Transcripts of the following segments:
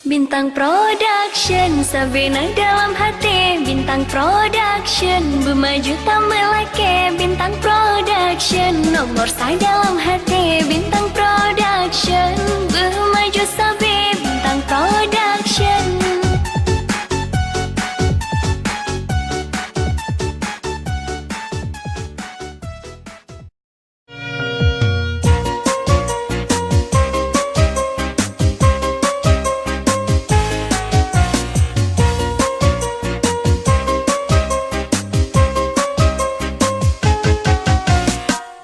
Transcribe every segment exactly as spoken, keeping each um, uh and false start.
Bintang Production, sabe na dalam hati. Bintang Production, beumaju tameulakee. Bintang Production, nomor sa dalam hati. Bintang Production, beumaju sabe. Bintang Production.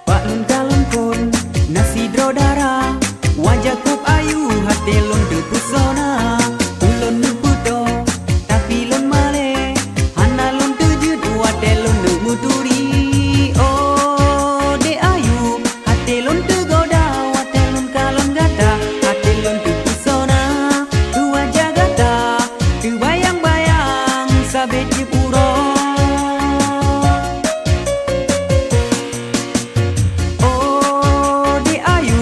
Bak lôn kalon phon na sidroe dara, wajah kôb ayu, até lôn teupesona. Ulôn neupeutoe, tapi lôn malée, hana lôn teujeuet watée lôn neuk meuturi. Oh, dek ayu, até lôn teugoda watée lôn kalon gata, até lôn teupesona. Keu wajah gata teubayang-bayang sabe tieb uroe. Oh, dek ayu,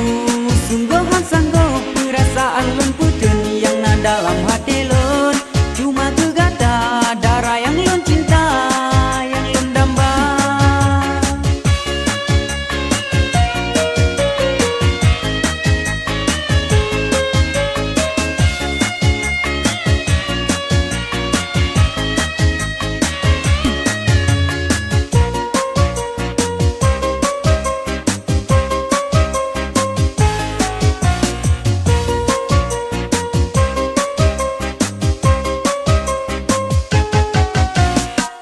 sunggoh han sanggob peurasaan lôn peuteun nyang na dalam até lôn. Cuma keu gata, dara nyang lôn cinta, nyang lôn damba.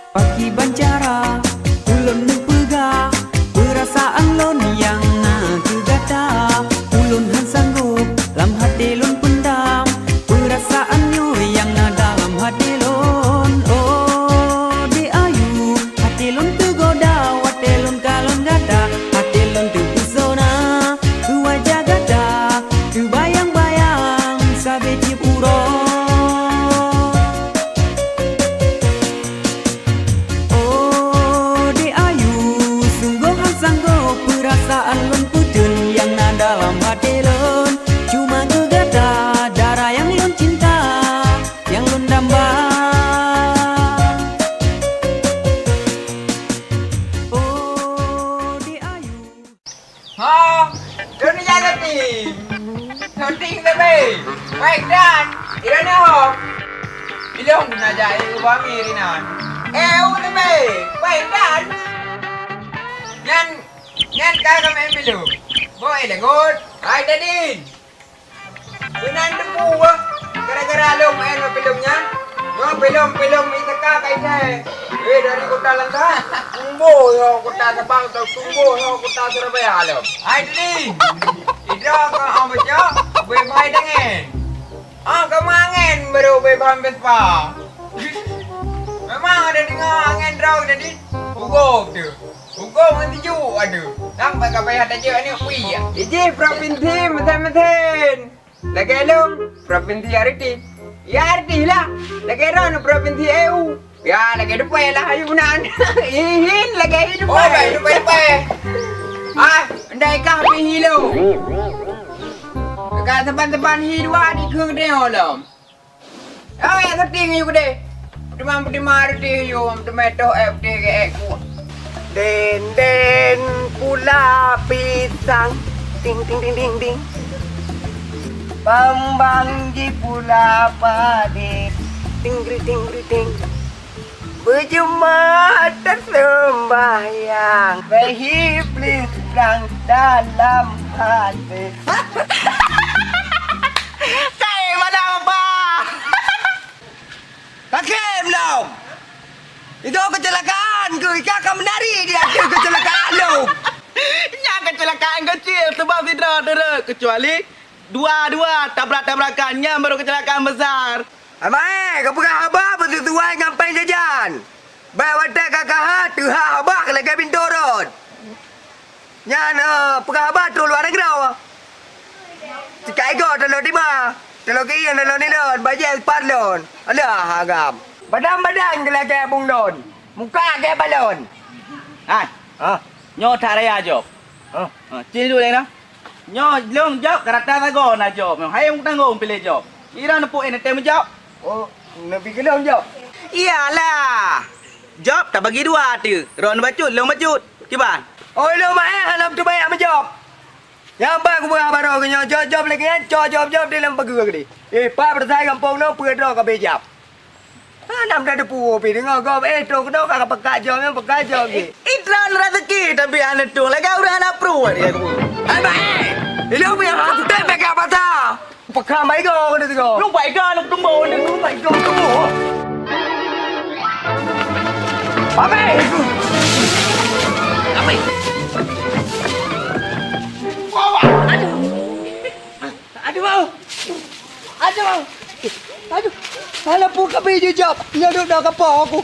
Pakriban cara ulôn neupeugah peurasaan lôn nyang na keu gata. Ulôn han sanggob lam até lôn peundam peurasaan nyoe nyang na dalam até lôn. Oh, dek ayu, até lôn teugoda watée lôn kalon gata. Até lôn teupesona keu wajah gata, teubayang-bayang sabe tieb uroe. Oh, dek ayu, sunggoh han sanggob peurasaan lôn peuteun nyang na dalam até lôn. Cuma keu gata, dara nyang lôn cinta, nyang lôn damba. Oh, dek ayu. Ha, lôn ijak syuting. Syuting sabe. Baik dan, di mana ho? Ilong na jak, eh, ubah mi ri nan. Eh, u sabe. Baik dan. Nyan, nyan ka kami milu. Boy, lengut. Hai, Dadin. Meunan teupeu, gara-gara lôn maén ngon filem nyan. Nyoe filem-filem Isaka Kaisai. Eh, dari kota Lantan. Tumboh nyoe kota Sabang, tumboh nyoe kota Surabaya lom. Hai, Dudi. Idroe keu oh baca, beubai dangen. Ah, keu mangen baru beubai Vespa. Memang ada dengar angén droe tadi. Ugoe tu. Hukôm ngon tijuk, aduh. Nang bak ka payah tajak aneuk kui, ya. Iji provinsi mesin-mesin. Lagèe lôn, provinsi artis. Ya, artis lah. Lagèe droeneuh provinsi E U. Ya, lagèe dupai lah, ayu nan. Ihin lagèe hi dupai. Oh, baik, dupai, dupai. Ah, ndai kah pih hi lôn. Ka saban-saban hi dua di kheun teuh lom. Oh, ya, syuting yuk deh. Teuma-teuma artis yuk, teuma toh eh, putih ke eh, kuah. Den, den, pula pisang. Ting, ting, ting, ting, ting. Bang, bang, ji pula padi. Ting, gri, ting, gri, ting. Beujeumaat taseumbahyang, beuhi bli seudang dalam hati. Kai, madam apa? Kakém dong! Itu kecelakaan ke? Ika ka menari di akhir kecelakaan tu. Nyan kecelakaan kecil, sebab sidroe turut, kecuali dua-dua tabrak-tabrakan, nyan baru kecelakaan besar. Amae, kau peugah haba beusesuai ngon péng jajan. Bèk watèe ka kaha, teuhah haba lagèe pintoe rot. Nyan, eh, peugah haba trok luwa nanggroe. Sikai goe taloe tima, taloe keuieng, taloe nilon, bajèe pat lon. Alah, agam. Badan-badan keu lagèe bungdon, muka keu balon. Hai. Hah? Nyoe that raya jok. Hah? Ha, cit dulu na. Nyoe lôn jok, karata sagoe na jok. Hai, tanggong piléh jok. Ira neupok eh neutém jaweueb. Oh, neubi keulong jaweueb? Iyalah. Jaweueb tabagi dua teuk. Droeneuh bacut, lôn bacut. Kiban? Oh, ilôn mak eh hana teubayak meujaweueb. Nyang ba kupeugah baroe keu nyoe, jaweueb-jaweueb lagèe nyan, cok jaweueb-jaweueb di lam pageue keudeh. Eh, pat peurasai gampông nyoe peue droe ka bejam. Hana meutateupeue pih deungoe gob, eh, troh keunoe ka peugah jaweueb nyan, peugah jaweueb jih. Idroeneuh raseuki tapi hana tueng lagèe ureueng hana pruet ya ku. Hai mak eh, ilôn pih hana tueng peugah basa. Peugah mai gob keunoe sigoe. Lôn bai gob, lôn tunggu, lôn bai gob tunggu. Abe! Abe! Aduh! Aduh! Aduh! Aduh! Alah pun ka bri jujok, nyoe duek dong kapoh aku.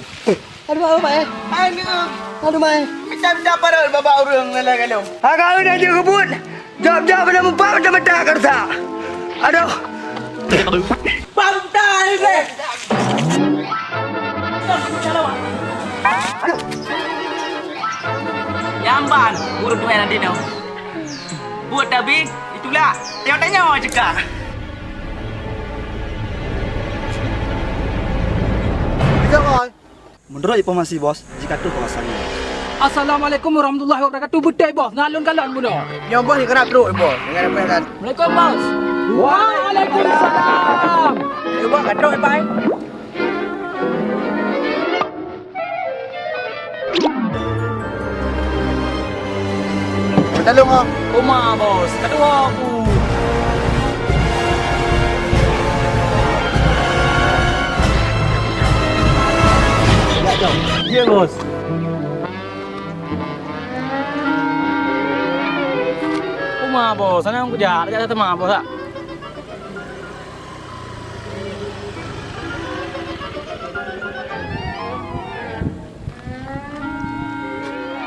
Aduh, aduh, mai. Aduh. Aduh, mai. Mita-mita parot babah ureueng ngalai galom. Agak udah je kebut. Jaweueb-jaweueb beuneumeupat mata-mata ka rusak. Aduh. Bang, tahan ni, Bleh. Aduh. Nyamban, urut duit nanti dong. Buet tabi, itulah. Tengok-tengok cekak. Bisa, Bos. Meunurot informasi, Bos, jikatoe kawasan nyoe. Assalamualaikum warahmatullahi wabarakatuh. Beutôi, Bos. Ngon lôn kalon bunoe. Nyoe, Bos, jikeunak trok, Bos. Dengan apa yang kan? Assalamualaikum, Bos. Waalaikumsalam. Eh, Bos, ka trok, Bos. Meutalong, ah. Oma, Bos. Ka tuha aku. Ya, Bos. Oma, Bos. Sana aku jak. Jak teuma, Bos, ah.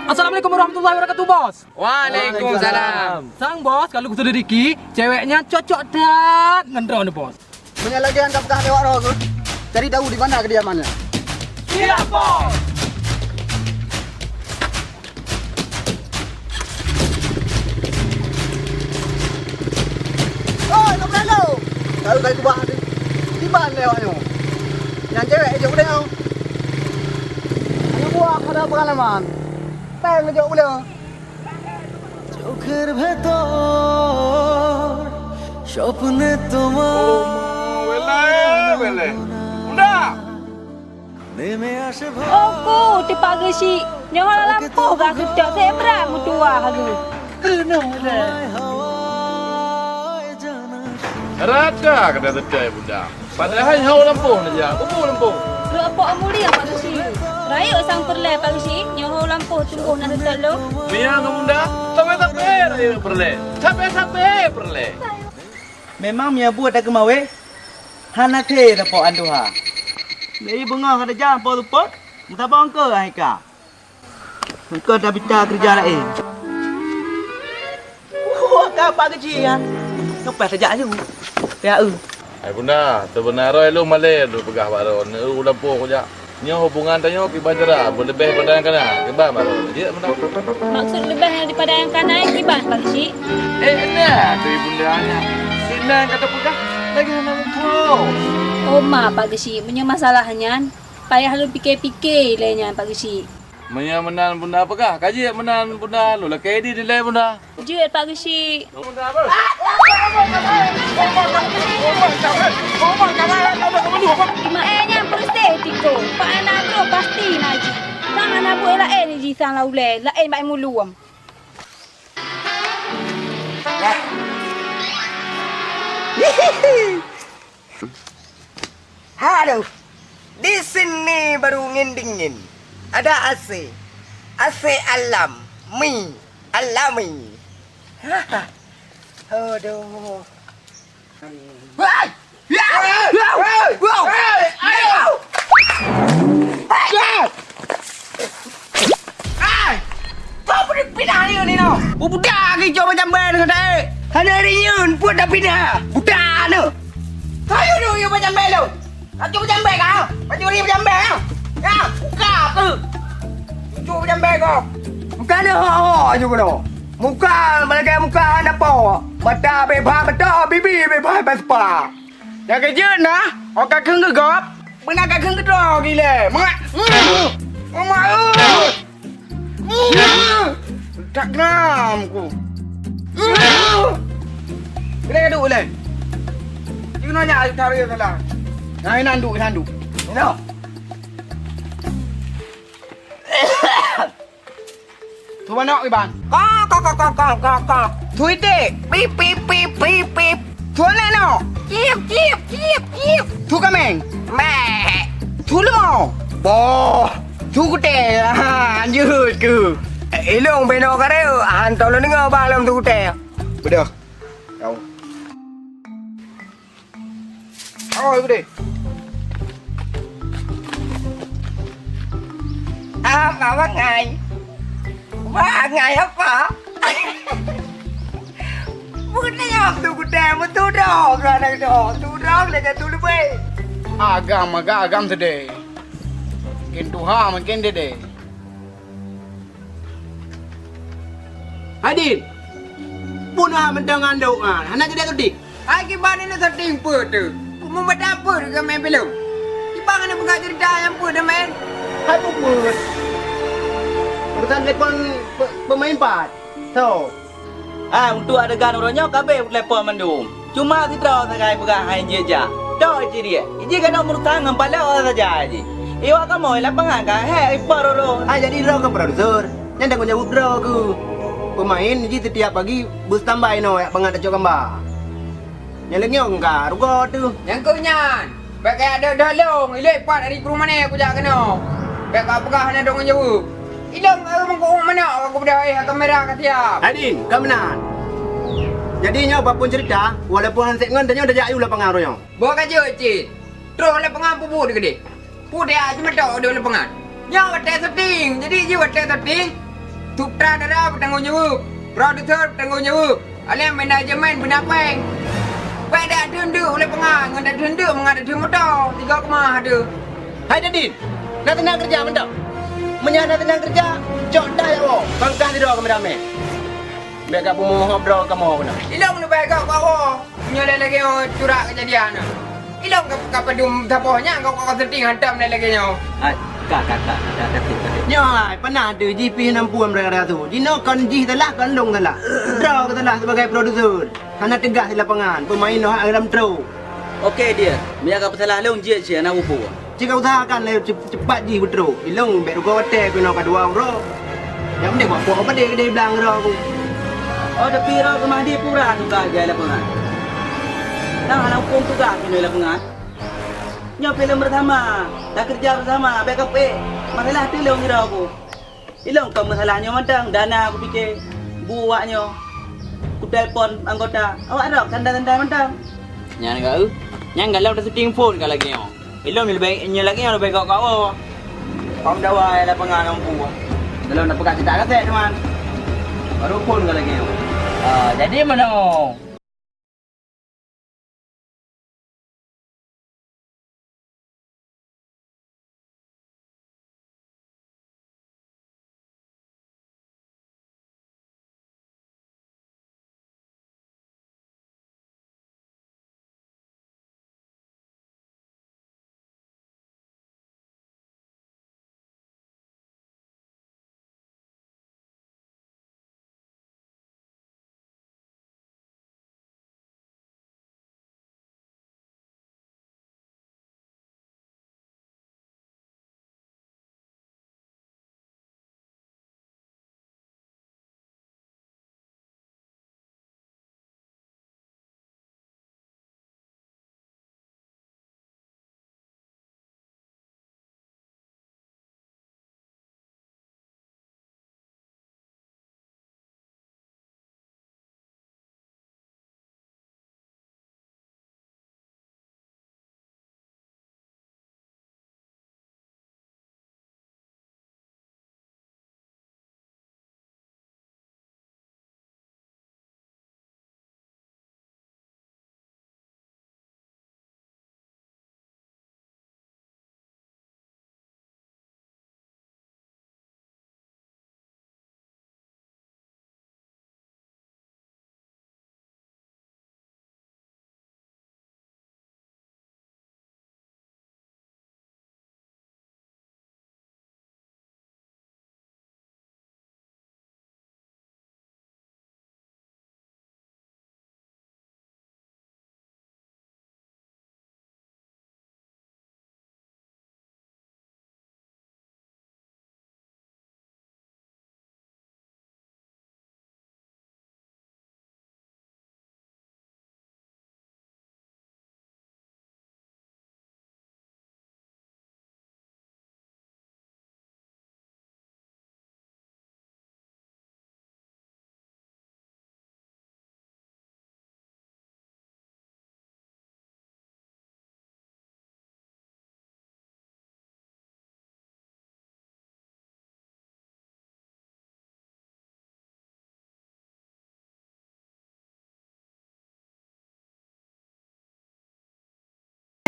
Assalamualaikum warahmatullahi wabarakatuh, Bos. Waalaikumsalam. Sang, Bos, kalau kuselidiki, cewek nyan cocok that ngon droeneuh, Bos. Meunyo lagèe nyan ka peugah lewat droe keuh, cari tahu di mana kediamannya. Siap, Bos. Oi, Bang Bralo! Tahu kai kubah tadi. Di mana lewat nyoe? Nyang cewek jok ulèe. Aneuk buah ada pengalaman. Peng jok ulèe. চোখের ভেতর স্বপ্নে তোমার Oh, bela, bela. Udah. Oh, ku, teupageusi. Nyoe hana lampôh gak geutok, saya berat meutuwah lagèe. Rata kena tetai bunda. Padahai hau lampôh na jak. Bubu lampôh. Lôn apok mulia Pak Geusi. Rayeuk sang peureulèe Pak Geusi, nyoe hau lampôh tumboh na teutap lôn. Mia ngon bunda, sabe-sabe rayeuk peureulèe. Sabe-sabe peureulèe. Memang mia buet dak keumawé. Hana thé teupok antuha. Dari beungoh ka teujak po teupot, meutabong keu hai ka. Meuko tabita keureuja laén. Wah, ka Pak Geuchik nyan. Leupah tajak aju. Pihak eu. Hai bunda, seubeuna roh lôn malèe lôn peugah bak droeneuh u lampôh kujak. Nyoe hubungan tanyoe kiban cara, beuleubeh pada nyang kana. Kiban bak droeneuh. Jeuet bunda. Maksud leubeh daripada nyang kana, kiban Pak Geuchik? Eh, na tu bunda nyan. Sinan ka tapeugah lagèe hana muphom. Oh ma Pak Geuchik, meunyoe masalah nyan, payah lôn pike-pike lé nyan Pak Geuchik. Meunyoe meunan bunda peugah, ka jeuet meunan bunda, lôn lakèe idin dilèe bunda. Jeuet Pak Geuchik. Imeum nyan peureuseh tiko, Pak Anadro pasti na jih. Sang hana buet laén jih sang lam ulèe, laén bak mulum. Aduh, di sini baru dingin-dingin. Ada A C. A C alam. Mi. Alami. Aduh. Hai! Hai! Hai! Hai! Hai! Hai! Hai! Peue pinah lé nyoe? Budak lagèe cok macam bèe ngon taék. Hana rinyeun pun dah pinah. Budak nyoe. Ayo dong, yuk macam bèe lo. Laju macam bèe kah? Laju ri macam bèe, ha? Ya, buka tu. Cucuk macam bèe kau. Bukan ho-ho aju keunoe. Muka meulagèe muka hana po. Mata bebas beutôi, bibi bebas bespa. Nyang keujeuet na, oh ka kheun geugop, beuna ka kheun geudroe gilée. Mak, mak, mak, mak. Tak kenam ku. Boleh ka duek lé. Cuma nyak tarik salah. Nah, inan duek, inan duek. Ino. Thu manok, Iban. Ka, ka, ka. Thu iték. Pip, pip, pip, pip, pip. Thu aneuk nyoe. Ciep, ciep, ciep, ciep. Thu kaméng. Meh. Thu leumo. Boh. Thu kuté. Ha, jeuet keuh. Eh, ilong beno kareu. Hantom lôn deungoe bang lom thu kuté. Beudôh. Kau. Oh, ibu deh. Apa bangai? Bangai apa? Bukan yang tu kuda, betul dah, beranak dah. Tu dah, dah jatuh lebih. Agam, agam, agam sedih. Mungkin Tuhan, mungkin dia deh. Hadin, pun ah mantong andok ah, hana jadi syuting. Hai kiban ini syuting peue tu? Umum beda peue dengan main filem? Kiban ini buka cerita yang peue dah main? Hai puput. Urusan telepon pe-, pemain pat. So. Ah, untuk adegan uroe nyoe ka abéh telepon mandum. Cuma sidroe sagai peugah hai jeuet jak. Tok cit dia. Iji keunoe meurusak ngon paloe saja ji. Iwak kamoe lapangan ka hék ipa roro. Ah, jadi droe keu produser. Nyan tanggung jaweueb droe keu. Pemain ji setiap pagi beustambai noe jak bangat tacok gamba. Nyan leunyong ka rugoe teuh. Nyang keu nyan. Bék kajak deuh-deuh lôn, ilée pat ari krueng mané kujak keunoe. Bék kapeugah hana tanggung jaweueb. Ilôn, eh, meuku'ueng manok ka kubeudôh, eh, kamera ka siab. Hadin, ka meunan. Jadi nyoe apapun cerita, walaupun han sép ngon, tanyoe tajak aju lapangan uroe nyoe. Boh ka jeuet cit. Troh lapangan peubuet keudeh. Peue tajak jimeudok u lapangan. Nyoe watée syuting, jadi jih watée syuting. Sutradara beutanggung jaweueb, produser beutanggung jaweueb, aléng manajemen beuna péng. Bék dak deundeuk u lapangan ngon dak deundeuk mangat dak deundeuk moto, tiga keumah deuh. Hai Dadin, na teunang keureuja mantong. Meunyo na teunang keureuja, cok dah jak woe, bangkah sidroe keu meudamé. Bék ka peumoh droe kamoe keunoe. Ilong leubeh gak keu awak. Nyoe lé lagée nyoe curak keujadian nyoe. Ilong ka, ka padum saboh nyan ka, ka, ka syuting hantom lé lagée nyoe. Hai, ka, ka, ka, ka, ka, ka, ka. Nyoe hai, pernah deuh jih pih nam puan mereka tu. Jinoe kon jih salah, kon lôn salah. Droe keu salah sebagai produser. Hana tegas di lapangan, pemain noh dalam trok. Oke dia, meunyo ka peusalah lôn jeuet cit hana peue-peue. Cit ka usahakan lé cep-, cepat jih beutrok. Ilong bék rugoe watée keunoe ka dua uroe. Nyang penting buat poh padé keudeh blang droe ku. Oh, tapi droe keu Mahdi pura tugaih jai lapangan. Nang hana hukôm tugaih keunoe lapangan. Nyoe filem bersama, takeureuja bersama, bék kapék. Masalah tulông droe ku. Ilong kon masalah nyoe mantong, dana kupike, bu awak nyoe. Kutelepon anggota, awak rhok santai-santai mantong. Nyan ka eu, nyan galom tasyuting phon ka lagée nyoe. Ilong leubeh, nyoe lagée nyoe leubeh gok-gok woe. Pom dawa lapangan lampu. Galom tapeugah cetak kaset teuma. Baru phon ka lagée nyoe. Ah, jadi meunoe.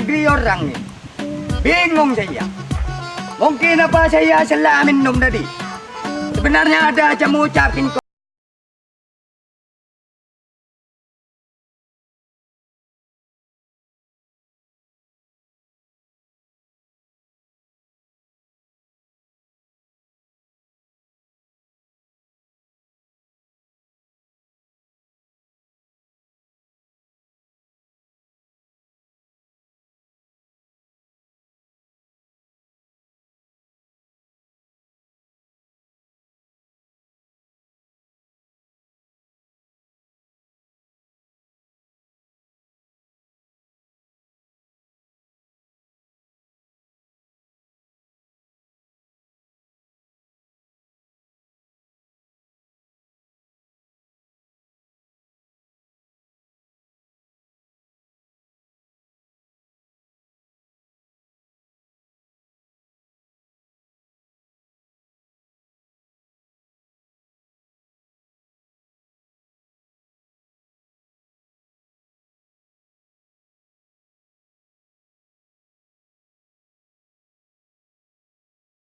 Negeri orang ni. Bingung saya. Mungkin apa saya salah minum tadi. Sebenarnya ada jamu cap singkong.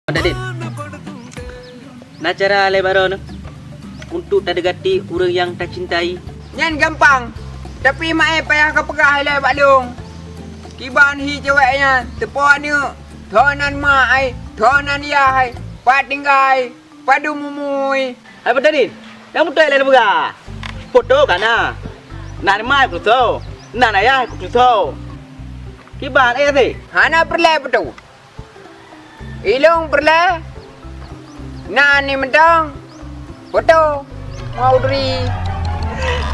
Madadin. Na cara lé baroe neuh untuk tadeukati ureuëng nyang tacintai? Nyan gampang, tapi maé payah kapeugah ilée bak lôn. Kiban hi cewek nyan, teupo aneuk, tho nan ma ai, tho nan yah ai, pat tinggai, padum umui. Hai Madadin, nyang beutôi lé neupeugah. Poto ka na. Nan ma ai kutusoe, nan ayah ai kutusoe. Kiban éh sih? Hana peureulée poto. Ilôn peureulée, na ni mantong, poto, ngon u turi.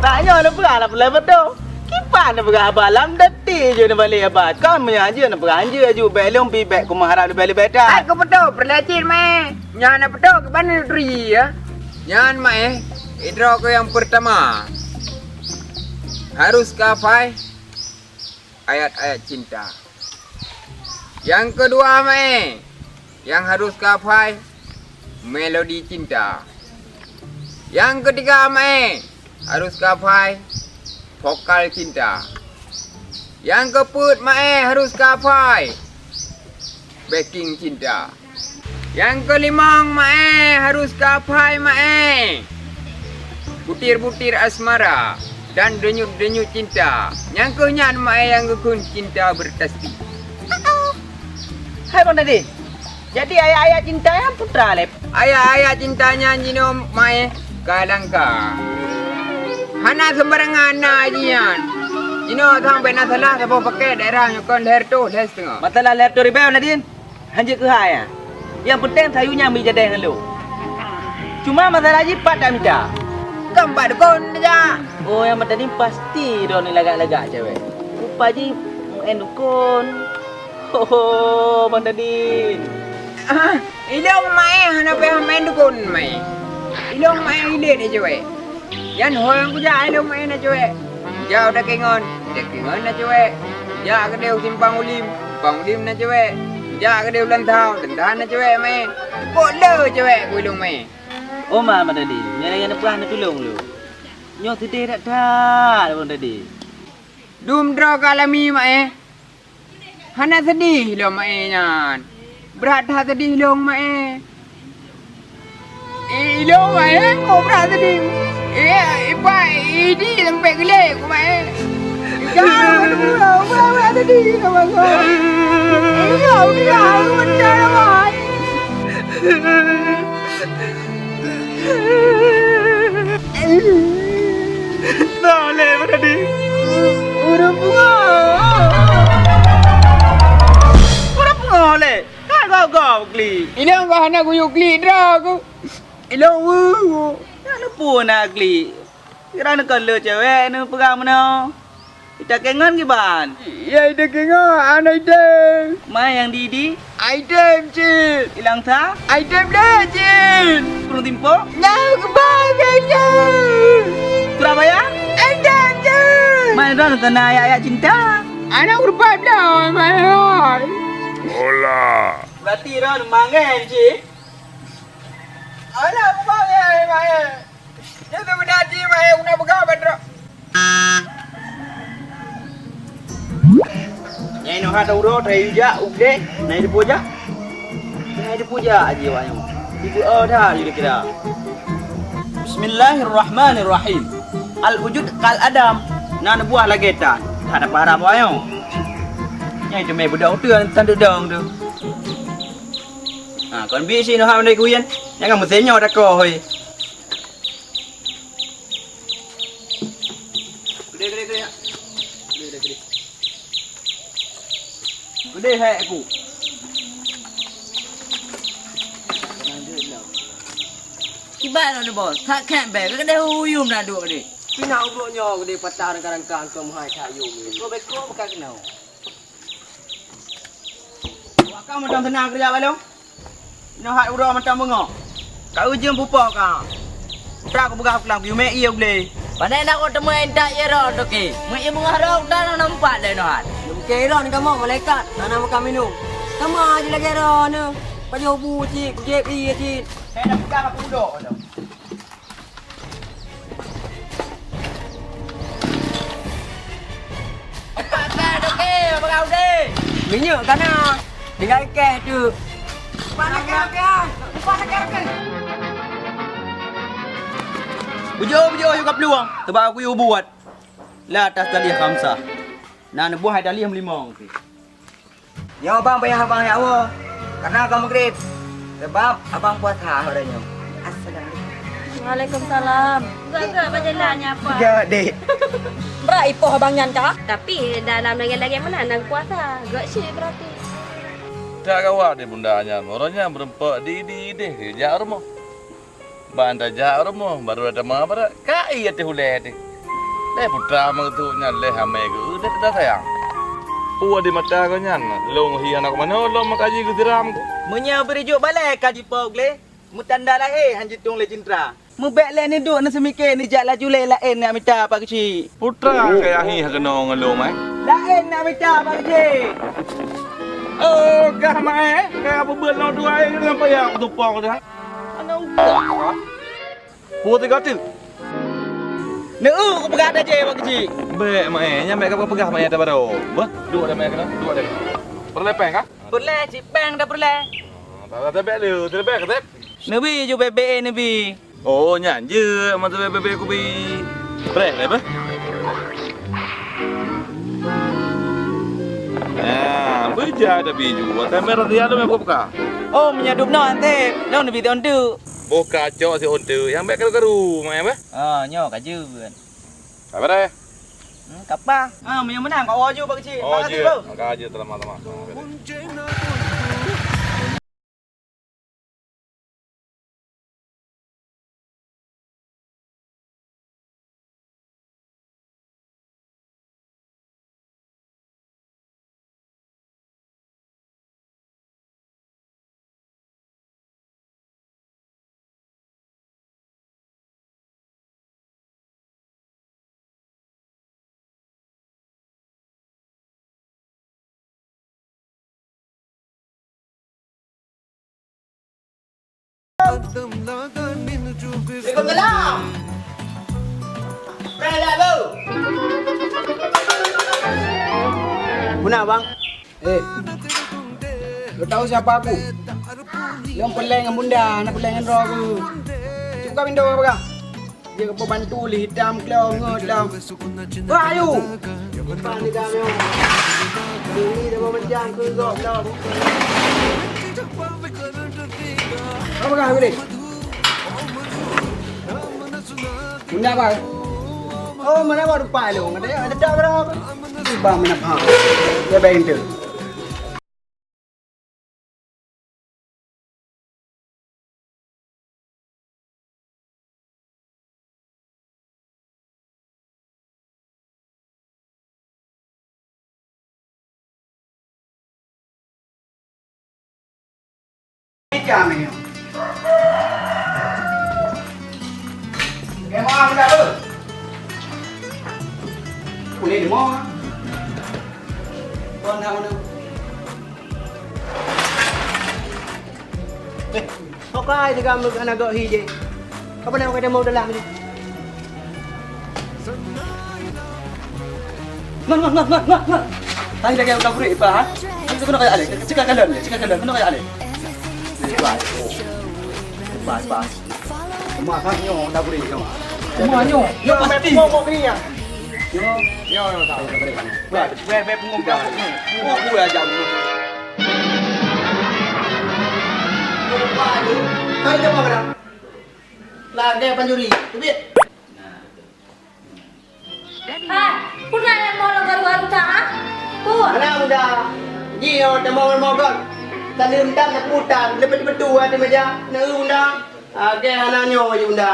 Tanyoe neupeugah na peureulée poto. Kiban neupeugah haba lam dati jeuet neubalek haba. Kon meunyoe hanjeuet neupeugah hanjeuet aju, bék lôn bi bék kumaharap leubeh-leubeh that. Hai keu poto peureulée cit mé. Nyan na poto kiban u turi ya. Nyan mé, idroe keu nyang peurtama. Harus ka phai ayat-ayat cinta. Nyang keudua mé, nyang harus ka phai melodi cinta. Nyang keutiga mé, harus ka phai vokal cinta. Nyang keupeuet mé, harus ka phai backing cinta. Nyang keulimong mé, harus ka phai mé butir-butir asmara dan denyut-denyut cinta. Nyang keuh nyan mé nyang geukheun cinta beurtasti. Hai Bang Dadi, jadi ayat-ayat cinta nyan putra lé? Ayat-ayat cinta nyan jinoe mé ka langka. Hana seumbarangan na jih nyan. Jinoe sampoe na salah saboh paket daerah nyoe kon lhèe reutôh lhèe siteungoh. Masalah lhèe reutôh ribèe Bang Dadi. Hanjeuet keuhai nyan. Nyang peunteng sayue nyan mita deh ngon lôn. Cuma masalah jih pat tamita. Kon bak dukon tajak. Oh, nyang meuteudin pasti droeneuh lagak-lagak cewek. Rupa jih meu'en dukon. Ho ho, Bang Dadi. Ah, ilôn meu'en hana payah meu'en dukon meu'en. Ilôn meu'en ilét cewek. Nyan ho nyang kujak ilôn meu'en na cewek. Jak u Takengon, Takengon na cewek. Jak keudeh u Simpang Ulim, Simpang Ulim na cewek. Jak keudeh u Lantau, Lantau na cewek meu'en. Kok le cewek ku ilôn meu'en. Oma Madadi, nyoe lagèe neupeugah neutulông lôn. Nyoe seudeh that-that lôn tadi. Dum droe ka lami meu'en. Hana seudeh lom meu'en nyan. Brat that seudeh lôn meu'en. Eh, ilôn meu'en, oh, brat seudeh. Eh, ipai, idi sampai geulek ku meu'en. Jangan, brat, brat seudeh, brat. Ilôn, ilôn, brat, brat. Nah, lé, Madadi. Ureueng pungo. Ureueng pungo, lé. Ka gau-gau klik. Ilôn ka hana kuyue klik droe ku. Ilôn wu. Nyan neupue na klik. Kira neukon le cewek neupeugah meunoe. Ita kengon kiban? Ya, ita kengon, aneuk item. Ma nyang di-di? Item cit. Ilang sa? Item deh cit. Kurung timpo? Nyang keubah item. Surabaya? Item cit. Ma droen keunan ayat-ayat cinta? Aneuk rupa blah, ma. Hola. Berarti droen mangen cit. Alah, mangen, mangen. Nyoe seubeuna jih, Mak, eh, guna peugah ban droe. Nyoe Inoe hana uroe, tayue jak u glé, na teupeue jak? Na teupeue jak aja awak nyoe. Ibu, oh, that, jih kira. Bismillahirrahmanirrahim. Al-wujud kal adam. Na neubuah lagèe tan. Hana param awak nyoe. Nyang teumé budak uteuen tan deudong tu. Ha, kon bisi noh hana kuyen. Jangan meuseunyoe takoh, hoi. Keudeh, keudeh, keudeh. Keudeh, keudeh, keudeh. Keudeh hai aku. Kiban lôn, Bos. That khèk bèe. Keudeh uyum na duek keudeh. Pih na ubrok nyoe keudeh patah rangka-rangka keu meuhai that yum. Beko-beko beukah keunoe. Wak ka mantong teunang keureuja bak lôn. Inoe hat uroe mantong beungoh. Ka ujeueng pupo ka. Tra kupeugah peuklam keu mé ié u glé. Panè na kau teumé intat ié ron toke. Mé ié beungoh ron ka na nampak lé inoe hat. Lôn keu ron kamoe malaikat, hana makam minong. Sama aja lagèe ron nyoe. Pajoh bu cit, kujép ié cit. Hai dah peugah aku udok tu. Minyeuk ka na, tinggai kèh teuk. Beujeuet-beujeuet yue kaplueng, teuma kuyue buet. La atas tali khamsah. Na neuboh hai tali meulimong. Nyoe abang payah abang jak woe, karena ka meugreb, sabab abang puasa uroe nyoe. Assalamualaikum. Waalaikumsalam. Gak-gak bak jalan nyan, Puan. Gak, Dek. Brat ipoh abang nyan kah? Tapi dalam lagèe-lagèe meunan na puasa, gak syik berarti. Tak gawat deh bunda nyan, uroe nyan meureumpok di, di ideh jak rumoh. Ban tajak rumoh, baru dah teuma barat. Ka ié teuh ulèe teuh. Lé putra meutuek nyan lé hamé geu, lé putra sayang. Peue di mata geuh nyan, lôn hi aneuk manoe lôn meukaji geusiram ku. Meunyoe beureujuk balèe ka jipo glé, meutanda lahé han jitueng lé cintra. Meubèk lé neuduek neuseumiké neujak laju lé laén neuk mita Pak Keuchik. Putra kaya hi ha keunoe ngon lôn, eh? Laén neuk mita Pak Keuchik. Oh, gah mai, eh? Kaya peubeuet lôn dua, eh, ngon payah kutupong dah. Aneuk ubat, ha? Peue teuga teuk? Neu, kupeugah dah jeh, Pak Keuchik. Bèk, Mak, eh. Nyan bèk kapeugah, Mak, eh, ata baroe. Beuh, duek dah, Mak, eh, keunoe. Duek dah. Peureulèe pèng, kah? Peureulèe, cit pèng dah peureulèe. Ah, tak, tak, bèk lé. Teuleubèh, kah, Tép? Neubi ju bèk-bèk, neubi. Oh, nyan jeuet, masa bèk-bèk kubi. Preh, lé, beuh. Ah, beujah dah biju. Akan merah dia tu, memang buka. Oh, meunyoe dum nyoe, Tép. Nyoe neubi teuh. Boh kacok si onte nyang bèk karu-karu, Mak, ya, bah? Ah, nyoe ka jeuet. Ka beureh? Hmm, ka paih. Ah, meunyoe meunan, ka woe ju, Pak Keuchik. Oh, Makasih, jeuet. Bro. Maka jeuet, sama-sama. Waalaikumsalam. Preh lah, Bro. Muna, Bang? Eh, lo tahu siapa aku? Lôn peureulèe ngon bunda, hana peureulèe ngon droe ku. Cok ka pintoe, Bang. Dia keu pembantu lé hitam klong ngon dalam. Wah, ayo. Depan ni kami. Ini dah macam ke gok dah. Apa kah boleh? Bunda apa? Oh, mana baru pak lu? Ada ada tak berapa? Bang mana ha? Dia bayar tu. Boleh lima. Tuan nak mana? Eh, kau kai juga anak gok hi je. Kau boleh pakai demo dalam ni. Ngon, ngon, ngon, ngon, ngon, ngon. Hai lagèe udah burit, Ipa, ha? Hai, keunoe kajak lé. Cekak kalon lé, cekak kalon. Keunoe kajak lé. Ipa, Ipa. Cuma kan nyoe udah burit nyoe. Cuma nyoe, nyoe pasti. Nyoe, nyoe, nyoe, tahu. Weh, weh, pungo. Pungo, pungo aja. Lagèe pancuri, teubiet. Hai, peue na nyang mo lôn garu-garu that, ha? Peue? Hana, Bunda. Jih nyoe tamong rumoh göt. Saleuem that, neupue that, leubeh beutôi ateueh meja. Neu, Bunda. Lagèe hana nyoe, Bunda.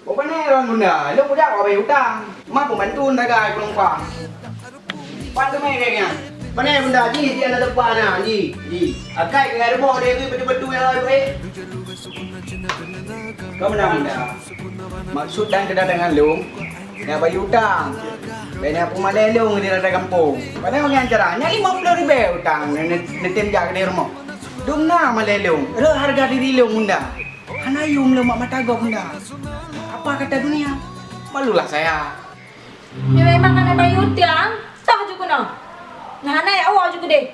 Boh pané lôn, Bunda. Lôn kujak bak bayeue utang. Ma pembantu sagai penumpang. Pan teumé gobnyan. Pané Bunda jih, jih na teupah na, jih, jih. Akai keu rumoh deh, beutôi-beutôi nyang lagèe. Ka meunan Bunda. Maksud dan keudatangan lôn, na bayeue utang. Bèk na peumalèe lôn di rata gampông. Padahai ngon cara nyan limong ploh ribèe utang ne-, ne-, neutem jak keudéh rumoh. Dum na malèe lôn, rhot hareuga diri lôn Bunda. Hana yum lôn bak mata gob Bunda. Apa kata dunia? Malulah saya. Nyoe memang hana bayeue utang, toh ju keunoe. Nyan hana jak woe ju keudéh.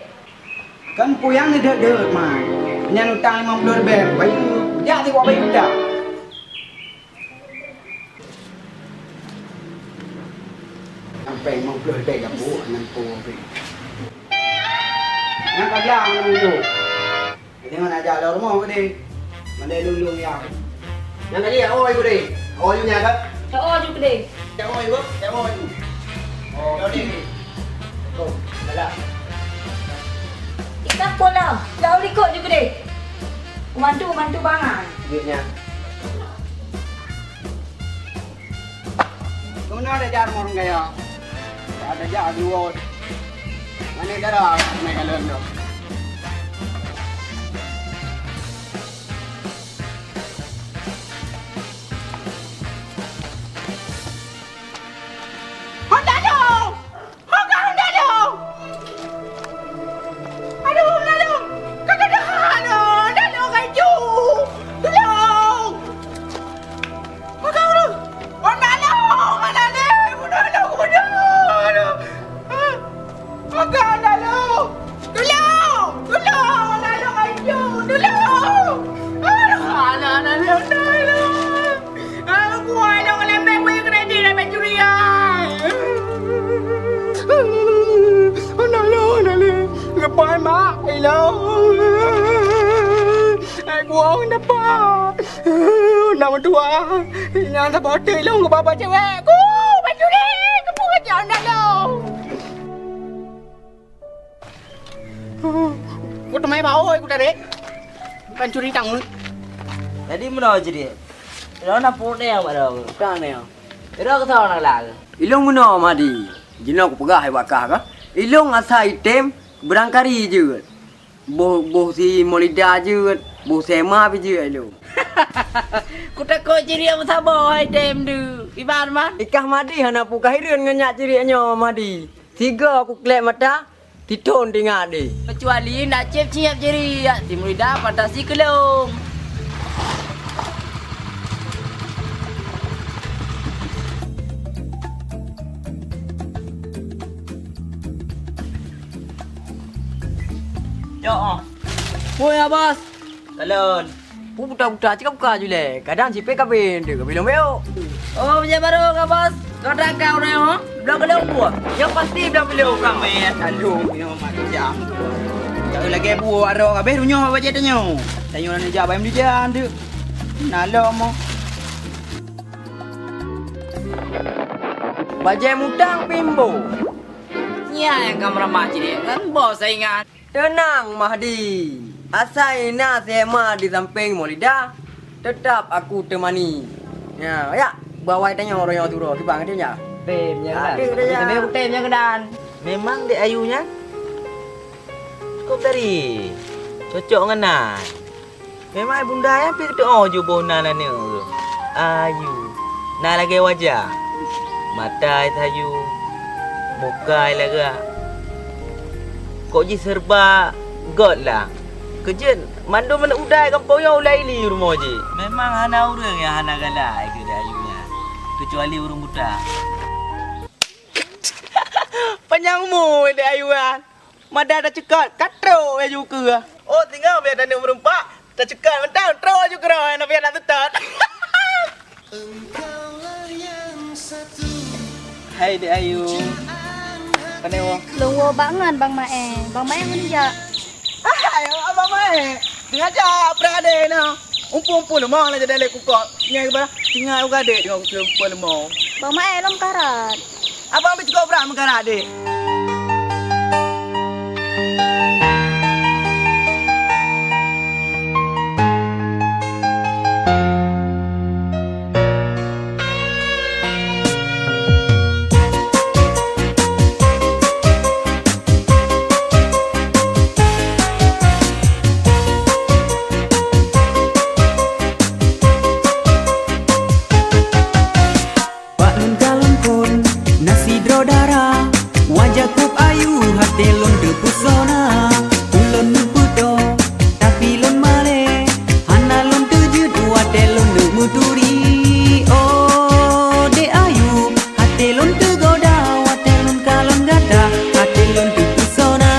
Kan peue nyang neudeuet-deuet, Man. Nyan utang limong ploh ribèe, bayeue. Jak sigoe bayeue utang. Sampai limong ploh ribèe gabuk, nyan peue. Nyan ka blang nyoe. Jadi mana aja lôn rumoh geude. Mandai lôn-lôn ya. Nyang tadi ya, oh, geude. Oh, yu nya kan? Ya, oh, ju geude. Ya, oh, yu. Ya, oh, yu. Oh, geude. Oh, dalam. Kita pulang. Jauh likot ju geude. Bantu, bantu bangai. Duitnya. Keunoe ada jak rumoh ureueng kaya. Ada jak dua. Mana dara naik kalon tu? Honda tu! Ho ka Honda lôn! Aduh, Honda lôn! Ka geudah, aduh, Honda lôn laju! Tulông! Ho ka ureueng! Honda lôn! Honda lôn! Bunoe lôn, bunoe lôn! Ho ka Honda lôn! Tulông! Tulông! Honda lôn laju! Tulông! Aduh, aduh, aduh, Honda lôn! Aku ada orang lembek punya kredit dan pencurian. Anak lu, anak lu. Lepas mak, ilo. Aku orang dapat. Nak mentua. Yang dapat hotel lu ke bapa cewek. Aku pencuri. Aku pencuri anak lu. Ku teumai bak oi ku tarék. Pancuri tanggui. Jadi meunoe jih. Droeneuh na peuet nyoe bak droe. Ka nyoe. Droe keusoe na lal. Ilong meunoe Madi. Jinoe kupeugah hai bak kah ka. Ilong asai item beurangkari jeuet. Boh, boh si Molida jeuet, boh Sema pi jeuet ilong. Kutakot ciriek meusaboh hai tem du. Iban man. Ikah Madi hana pukah hireuen ngon nyak ciriek nyoe Madi. Sigoe kuklek mata, tithon tingat deh. Keucuali nak cieb-cieb jiriek, si Murida pantas sikeulong. Cok, oh. Woi, Abas. Kalon. Pu buta-buta cakap buka ju lé. Kadang sipéh kabén, dia kabén lom beok. Oh, bijak baru ka, Bos. Kau dah kau dah, ha? Belum belum buah. Yang pasti belum belum. Kami ya lalu punya macam. Cari lagi buah arok habis dunia baca tanya. Tanya orang ni jawab ayam dia tu. Nalo mo. Bajai mutang pimbo. Nya yang kamu ramah jadi kan bos saingan. Teunang, Mahdi. Asai na Sema di sampéng Maulida, teutap aku teumani. Nya, yak, bawai tanyoe roh nyang turoe, kiban keu nyan. Tem nyan kan? Ada, ada, ya. Tapi aku tem nyan keunan. Memang dek Ayu nyan. Cukup tadi. Cocok ngon na. Memang bunda nyan pih teu'oh ju boh na aneuk. Ayu. Na lagèe wajah. Mata sayu. Muka lagak. Kok jih serba göt lah. Keujeuet mandum aneuk muda gampông nyoe ulai li rumoh jih. Memang hana ureueng nyang hana galak keu Ayu nyan. Keucuali ureueng buta. Panyang umu Dek Ayu nyan. Mada taceukot, ka trok laju keue. Oh, tinggai biar taneuk meureumpok, taceukot mantong trok laju keudroe, na biar tateutôt. Hai Dek Ayu. Pane woe? Lôn woe bak ngon Bang Maé. Bang Maé ngon jak. Hai, Abang Maé. Sengaja peurade na. Umpung-umpung leumah lah jadi lé kukok. Ngai ba, tinggai u gadek dengan umpung leumah. Bang Maé lom karat. Abang bit kobra meukarat deh. Bak lôn kalon phon na sidroe dara, wajah kôb ayu, até lôn teupeusona. Ulôn neupeutoe, tapi lôn malée, hana lôn teujeuet watée lôn neuk meuturi. Oh, Dek Ayu, até lôn teugoda watée lôn kalon gata, até lôn teupeusona.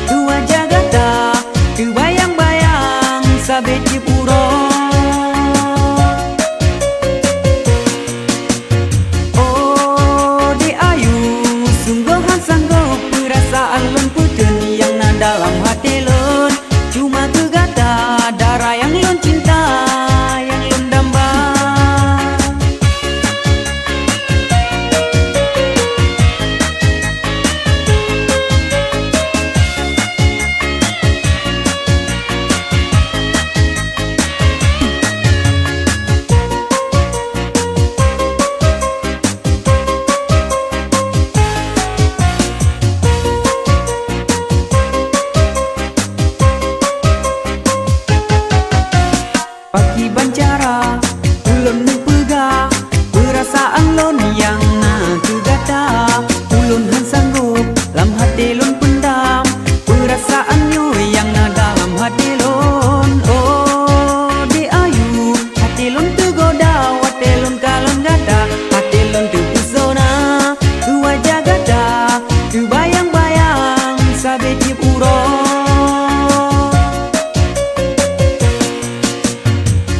Keu wajah gata, teubayang-bayang sabe tieb uroe. Oh, Dek Ayu, sunggoh han sanggob peurasaan lôn peuteun nyang na dalam até lôn. Cuma keu gata, dara nyang lôn cinta, nyang lôn damba. Pakriban cara ulôn neupeugah peurasaan lôn nyang na keu gata? Ulôn han sanggob lam até lôn peundam peurasaan nyoe nyang na dalam até lôn. Oh, Dek Ayu, até lôn teugoda watée lôn kalon gata, até lôn teupeusona keu wajah gata, teubayang-bayang sabe tieb uroe.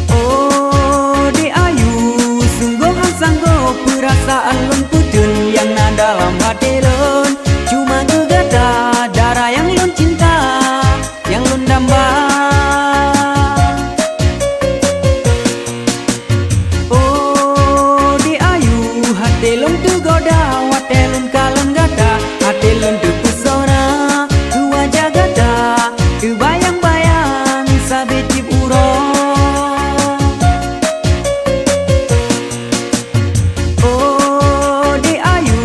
Oh, Dek Ayu, sunggoh han sanggob peurasaan lôn peuteun nyang na dalam até lôn. Cuma keu gata, dara nyang lôn cinta, nyang lôn damba. Oh, Dek Ayu, até lôn teugoda watée lôn kalon gata, até lôn teupeusona keu wajah gata, teubayang-bayang sabe tieb uroe. Oh, Dek Ayu,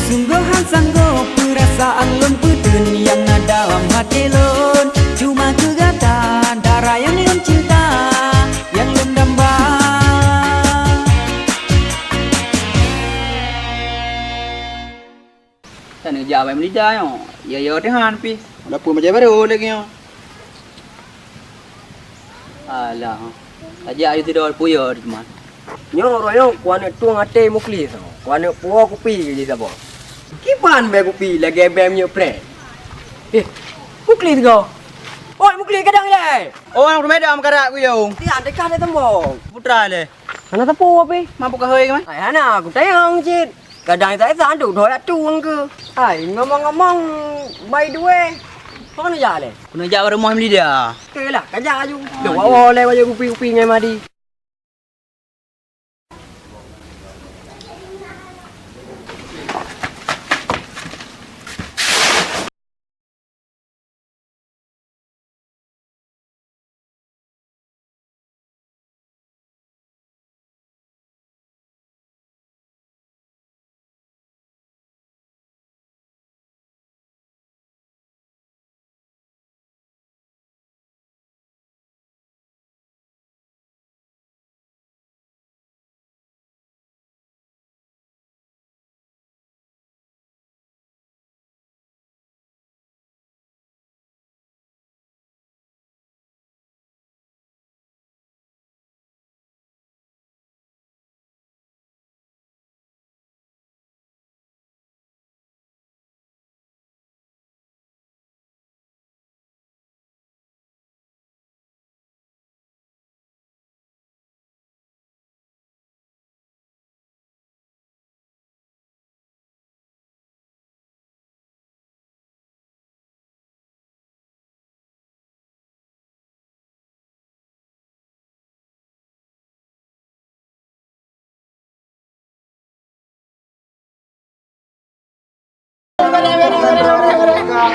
sunggoh han sanggob peurasaan lôn peuteun nyang na dalam até lôn. Cuma keu gata, dara nyang lôn cinta, nyang lôn damba. Tan neujak awai meulida nyoe. Yo-yo teuhan pih. Ada peue bajée barô lagée nyoe? Alah. Tajak ayu sidroe puyoe teuma. Nyoe uroe nyoe ku aneuk tueng até Muklis. Ku aneuk puwoe kupi jih saboh. Kiban bée kupi lagée bée minyeuk preh. Eh, Muklis go. Oi, Muklis, kadang ilée. Oh, aneuk meudam karak kuyong. Tiak dekat deh tembok. Putra leh. Hana teupeu pih. Mampu keuhôi keuman? Ai hana, kutanyong cit. Kadang Isa-Isa duek dua atu engke. Hai, ngomong-ngomong, by the way, kau keuneuk jak lé? Keuneuk jak bak rumoh Meulida. Oke lah, kajak aju. Dah bawa lé baju kupi-kupi ngai madi.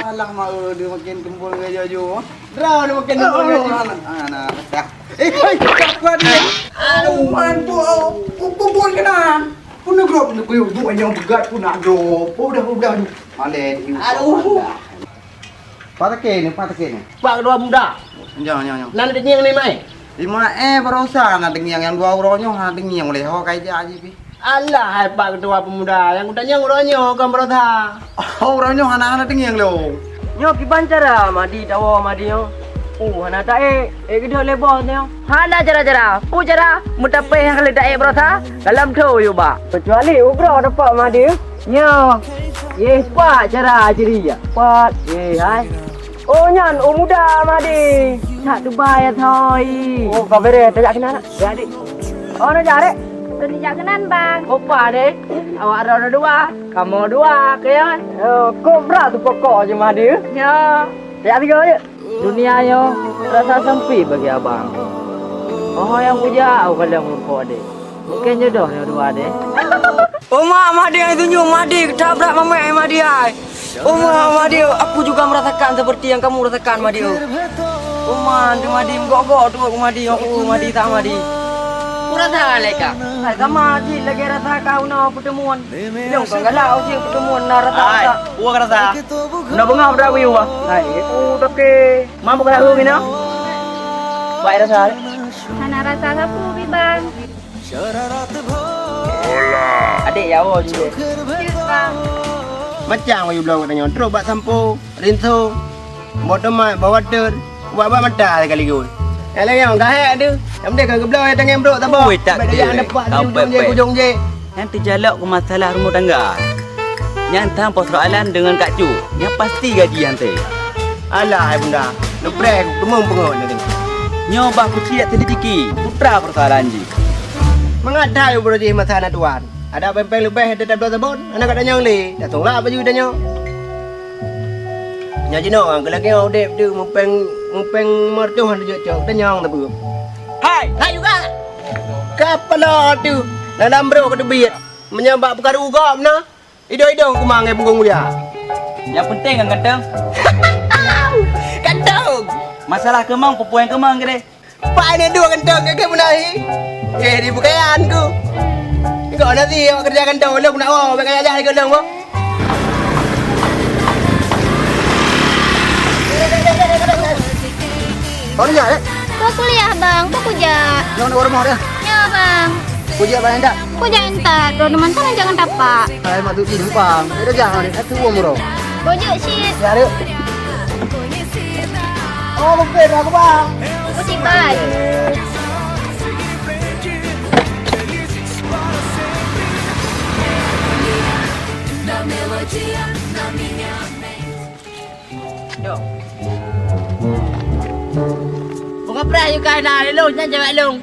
Alah, mak, eh, dia makin kembul gaya jo. Dra dia makin kembul gaya jo. Ah, nah, dah. Eh, hei, tak kuat dia. Aduh, man, bu-, bu-, bu-, bun keunan. Pun neugok, pun neugok, bu-, nyang beugat pun nak jok. Oh, dah, oh, dah, aduh. Malèe, aduh. Aduh. Pat takheun nyoe, pat takheun nyoe. Pak Ketua Pemuda. Nyoe, nyoe, nyoe. Nan deuh ngieng ni, Mai? Di Mai, eh, baroesa na deuh ngieng, nyang dua uroe nyoe hana deuh ngieng lé, ho kai jak jih pih. Alah, hai Pak Ketua Pemuda, nyang kutanyong uroe nyoe kon baroesa. Oh, uroe nyoe hana, hana deuh ngieng lé. Nyoe kiban cara Madi tawoe Madi nyoe. Oh, hana taék, ék keudeh lé bos nyoe. Hana cara-cara, peue cara meutapéh nyang ka lheueh taék baroesa, dalam tho yue ba. Keucuali ugroe teupeu Madi. Nyoe, yeh pat cara ciri ya. Pat, yeh hai. Oh nyan, oh muda Madi. That Dubai ya thoi. Oh, ka beureh, tajak keunan nak. Ya, Dik. Oh, na jak, Dek. Teuh jak keunan, Bang. Opa, Dek. Awak droe dua, kamoe dua, keu nyan. Oh, kok brat tu pokok je Madi. Ya. Tajak tiga je. Dunia nyoe rasa sempit bagi abang. Oh, nyang kujak, oh, kalon rumpok deh. Mungkin jodoh nyoe dua deh. Oh, mak, Madi nyang tunjuk, Madi, tabrak mamek, Madi ai. Oh, mak, Madi, aku juga merasakan seperti yang kamu rasakan, Madi. Oh, mak, tu Madi, gok-gok tu aku, Madi. Oh, Madi, tak, Madi. Kurasa leka. Hai, sama cit lagi rasa kau na pertemuan. Ilong kon galak, uji pertemuan na rasa. Ai, rasa. Buah rasa. Meunan beungoh pada aku yue. Hai, oh, toke. Mampu galak hu gina? Baik rasa. Hana rasa sapeue, Bang. Adik ya, oh, je. Cus, Bang. Macam ayue bloe kat tanyoe, trok bak sampo, rinso, bak tomat, bak water, bak, bak mata sekaligus. Nyang laén nyang gahek tu. Nyang penting ka geubloe tangieng brok saboh. Ui, tak Bèk ada. Kejak depan di ujong je, ujong je. Nyang teujalok keu masalah rumoh tangga. Nyang tham persoalan deungon Kak Cut. Nyang pasti gaji han teuh. Alah, hai bunda, neupreh teumong peungon nyan. Nyoe bah kucok selidiki, putra persoalan jih. Mangat that uroe jih masa na tuan. Ada péng-péng leubeh, ada tabloe sabon, aneuk gata nyang lé, dak tolak baju gata nyoe. Nyan jinoe, keu lagèe udép tu, mupeng, mupeng meureutoh hana jok-jok, tanyong teubeuet. Hai! Hai juga! Ka paloe tu, dalam brok ka teubiet. Meunyoe bak peukaru gob na, idong-idong keumang ngon punggong uya. Nyang penting kan ganteng. Ganteng! Masalah keumang, peue-peue nyang keumang keudeh. Pak ni dua ganteng ke, ke meunai. Eh, di pakaian ku. Kau nanti awak kerja ganteng, lu nak awak, bèk kaya aja ke lu, Bang. Baru ya, eh? Kau kuliah, Bang. Kau kujak. Jangan orang rumah dia. Ya, Bang. Kujak, Bang, endak? Kujak entar. Dua teman sana jangan tapak. Hai, mak tu di numpang. Ada jangan, eh. Satu uang murah. Kujak, shit. Ya, ada. Oh, mungkin aku, Bang. Aku sih, Bang. Bukan pernah juga na lelong, nyan jawab long.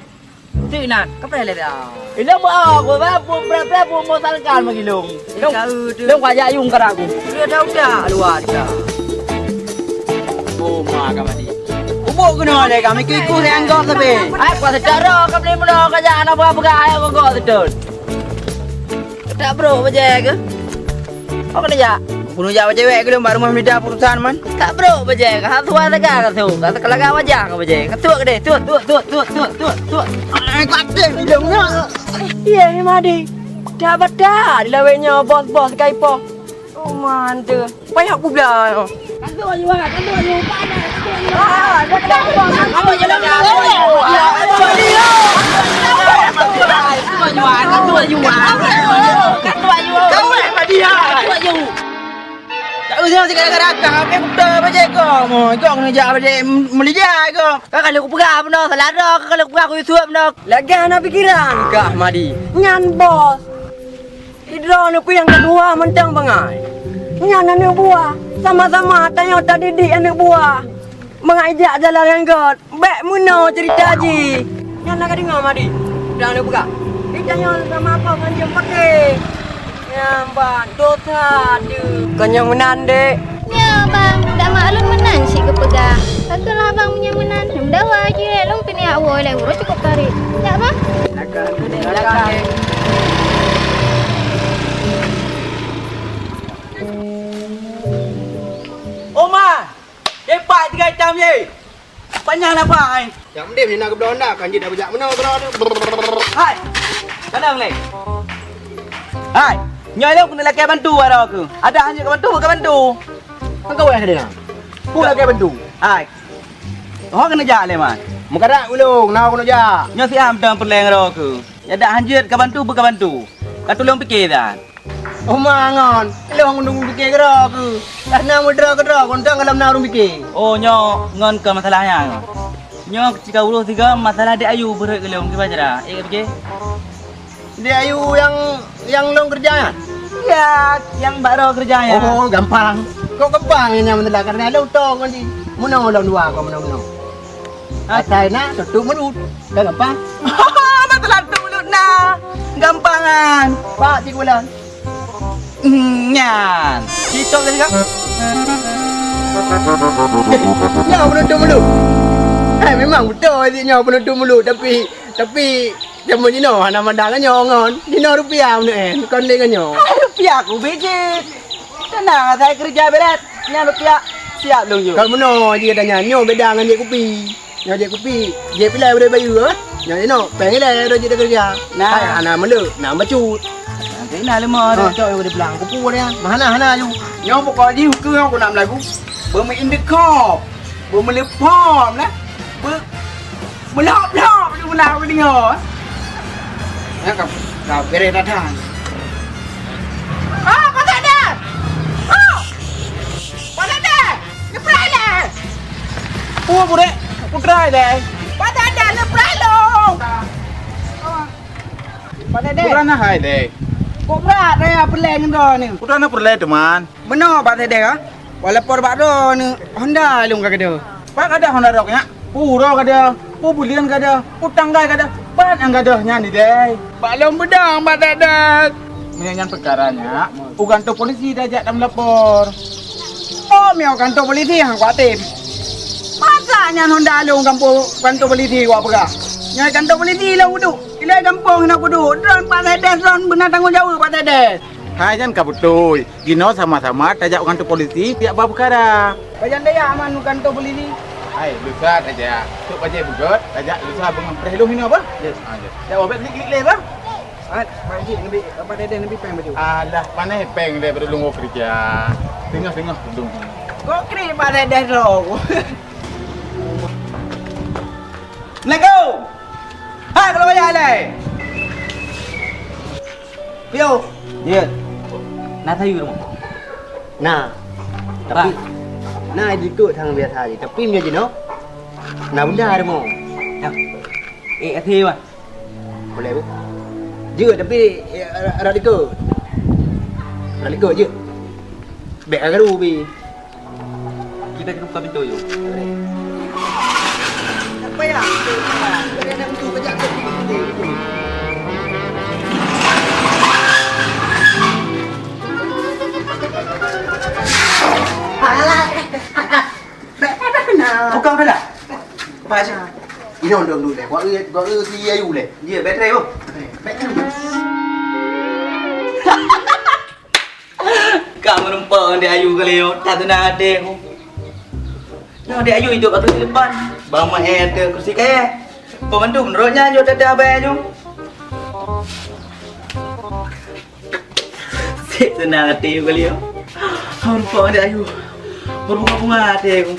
Cik nan, ka pernah lihat dah. Ilong buat apa? Apa pura-pura pun mau sangkal bagi long. Long, long wajak yung kara aku. Dia dah udah luar dah. Oh, ma ka mati. Ubuk kena deh kami kikus yang gok tapi. Ai kuat secara kami mula kerja anak buah pegang ayah gok setul. Tak bro baca ke? Apa kena jak? Bunuh jak baca wek ke lom baru mah mida putusan man. Tak bro baca ke? Hak tua tega ka tu. Ka teu kelaga wajah ka baca. Ka tuak deh, tuak, tuak, tuak, tuak, tuak, tuak, tuak. Ai, kuat deh, hidungnya. Iya, ni madi. Dah bata di laweknya bos-bos kai po. Oh, mantap. Payah aku bilang. Kantor juga, kantor juga. Ah, dah tahu. Apa je dah bilang? Kantor juga. Kantor juga. Kantor juga. Kantor juga. Kantor juga. Tak usah cakap rakan-rakan, apa yang kuda baca kau? Mau kau kena jak baca melijak kau. Kau kalau aku pegang apa nak salah dah, kau kalau aku pegang aku Yusuf nak. Lagi anak pikiran kah Madi? Nyan bos. Sidroe neupeu nyang keudua mantong bangai. Nyan aneuk buah, sama-sama tanyoe tadidik aneuk buah. Mangat ijak jalan ngon gèt, bèk meunoe cerita jih. Nyan na ka deungö Madi, udang aneuk peugah. Di tanyoe sama apa ngon jeuem paké. Nyan ban dosa teuh. Kon nyang meunan, Dek. Ya, Bang. Dak maklum meunan cit geupeugah. Pakon lah Bang meunyoe meunan? Meudawa jih lé lôn keuneuk woe lé uroe cukôp parit. Jak, Bang. Belakang, belakang. Eh, Pak, tiga itam ye. Panyang lah, Pak, ai. Nyang mending hina geubloe anda, kan jeuet dah beujak meunoe keudroe tu. Hai. Kadang lé. Hai. Nyoe lôn keuneuk lakèe bantu baroe keuh. Ada hana ka bantu, ka bantu. Kan kawai hana dengar. Ku lakèe bantu. Hai. Ho keuneuk jak lé, Man. Meukadak ulôn, na keuneuk jak. Nyoe siat mantong peureulèe ngon droe keuh. Nyoe dak hanjeuet ka bantu, beu ka bantu. Ka tulông pike that. Oh, ma ngon. Lôn meununggu pike keudroe keuh. Dah na meudroe keudroe, keuntang galom na ureueng pike. Oh, nyoe ngon kon masalah nyan. Nyoe cit ka urus sigoe masalah Dek Ayu beureuet keu lôn kiban cara. Eh, ka pike? Dek Ayu nyang, nyang lôn keureuja nyan? Ya, nyang bak droe keureuja nyan. Oh, gampang. Kok gampang nyan masalah, karena lôn tong ngon jih. Meunoe lôn dua, kok meunoe-meunoe. Asai na tutup mulut. Dah gampang. Masalah tutup mulut na. Gampangan. Pak, cik bulan. Hmm, nyan. Cicok tadi, Kak. Nyoe penutup mulut. Eh, memang betul adik nyoe penutup mulut, tapi, tapi, jameun jinoe hana mandang nyoe ngon. Jinoe rupiah meunan, kon lé ngon nyoe. Ah, rupiah ku bijit. Tenang, saya kerja berat. Nyan rupiah siap lôn yue. Kalau meunoe jih gata nyan, nyoe beda ngon jép kupi. Nyoe jép kupi, jép ilèe bri bayeue, eh. Nyoe jinoe, péng ilèe udah jeuet keureuja. Nah. Hai, hana meuleuek, na bacut. Nanti na leumoh. Ha, cok nyang di blang, kupu dia. Hana, hana aju. Nyoe pokok jih keu nyoe ku nak meulagu. Beumeuin deukop, beumeuleupom lah. Be-, Meulhop-lhop ju meunan ku deungoe. Nyan ka, ka beureh datang. Oh, Pak Saideh! Oh! Pak Saideh! Leupah lé! Oh, Burek! Putra ilèe! Pak Saideh, leupah lôn! Pak Saideh! Putra na hai lé! Kok brat raya peureulèe ngon droeneuh? Putra na peureulèe, teuma. Meunoe Pak Saideh ka? Walaupun bak droeneuh Honda lôn ka gadôh. Pat gadôh Honda rok nyak? Pu uroe gadôh, pu buleuen gadôh, pu tanggai gadôh, pat nyang gadôh nyan idéh. Bak lôn beudang Pak Saideh. Meunyoe nyan peukara nyak, u kantor polisi tajak tameulapor. Oh, meunyoe kantor polisi han kutem. Masa nyan Honda lôn gampông kantor polisi wak peugah? Nyoe kantor polisi lôn kuduek. Ilèe gampông hana kuduek. Droen Pak Saideh, droen beuna tanggông jaweueb Pak Saideh. Hai nyan ka beutôi. Jinoe sama-sama tajak u kantor polisi pihak ba peukara. Pajan tajak aman u kantor polisi? Hai, lusa tajak. Tok bajèe beugöt, tajak lusa beungoh preh lôn hinoe bah. Ya. Ha, ya. Jak wabek klik-klik lé bah. Pat, Pak Haji, neubi, Pak Deden neubi péng baju. Alah, panéh péng daripada lôn keureuja. Teungoh-teungoh lôn. Kok krik Pak Deden lôn? Assalamualaikum. Hai, kalau banyak lai. Piyo? Jeuet. Na sayur rumoh? Na. Tapi, na jikuk sang biasa je. Tapi meunyoe jinoe, na benda rumoh. Ya. Eh, akhé, Wan. Boleh, Bu. Jeuet, tapi, eh, ra-, radikal. Radikal jeuet. Bèk ka garu, Bi. Kita ke buka pintu, yuk. Apa ya? Jadi ada pintu kejap tu. Alah. Bukan dah. Apa sih? Ini undang dulu deh. Gua, gua, gua, si Ayu deh. Dia bateri, Bu. Bateri. Ka meurumpok ngon Dek Ayu kali nyoe, that teunang até ku. Nyoe Dek Ayu hidup ateueh depan, bak meu'èn ateueh kursi kayèe. Pembantu meunurot nyan jok that abang nyoe. Seb teunang até ku kali nyoe. Ka meurumpok ngon Dek Ayu. Beubunga-bunga até ku.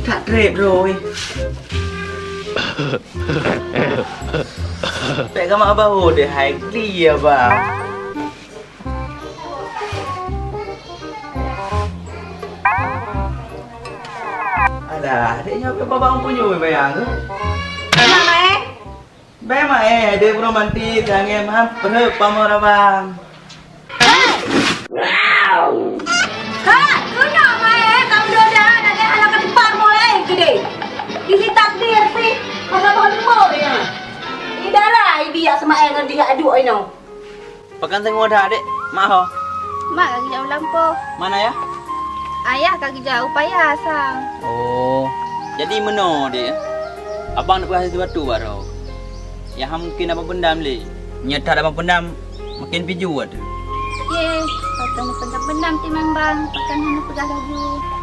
That treb droe. Bèk kamoe bahô deh hai kli ya, Bang. Alah, dek nyoe ke babah punyueng bayang tu. Mak, eh? Bèk mak, eh, dek romantis, angin maham, perut pamor abang. Ha, keunoe mai, eh, kamoe dua dah, nak lihat anak kepar mulai gede. Isi takdir sih, masa bangun timbul dia. Di darah, ibi yak semak, eh, ngon dia aduk, eh, no. Pakon singoh that, Dek? Mak ho? Mak ka geujak u lampôh. Mana ya? Ayah ka geujak u paya sang. Oh, jadi meunoe, Dek, ya? Abang nak peugah sesuatu baroe. Nyang han mungken abang pendam lé. Nyoe that abang pendam, makin pih juet. Ye, Hana peugah meunan timang bang, pakon hana peugah laju.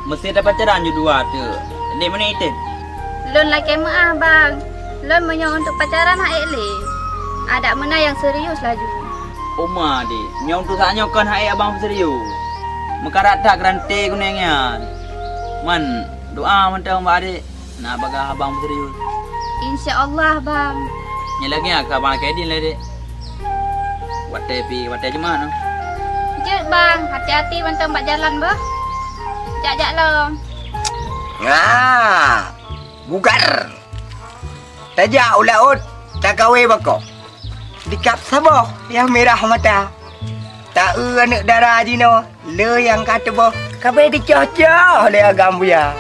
Meusé tapacaran ju dua teuk. Dek meunan item. Lôn lakée meu'ah bang. Lôn meunyoe untuk pacaran hak ék lé. Adak meunan nyang serius laju. Uma dek, nyoe untuk saat nyoe kon hak ék abang serius. Meukarat that geurante guneng nyan. Man, doa mantong bak adek. Na bagah abang beuserius. Insya Allah bang. Nyan lagée nyang ka abang lakée dien lé dek. Watée pi, watée Jumat noh. Jeuet bang, hati-hati mantong bak jalan beuh. Jak-jak lom. Nga, bugar. Tajak u laôt, takawe bakok. Dikab saboh nyang mirah mata. Ta-eu aneuëk dara jinoe le nyang ka teuboh. Kabe dicoh-coh lé agam buya.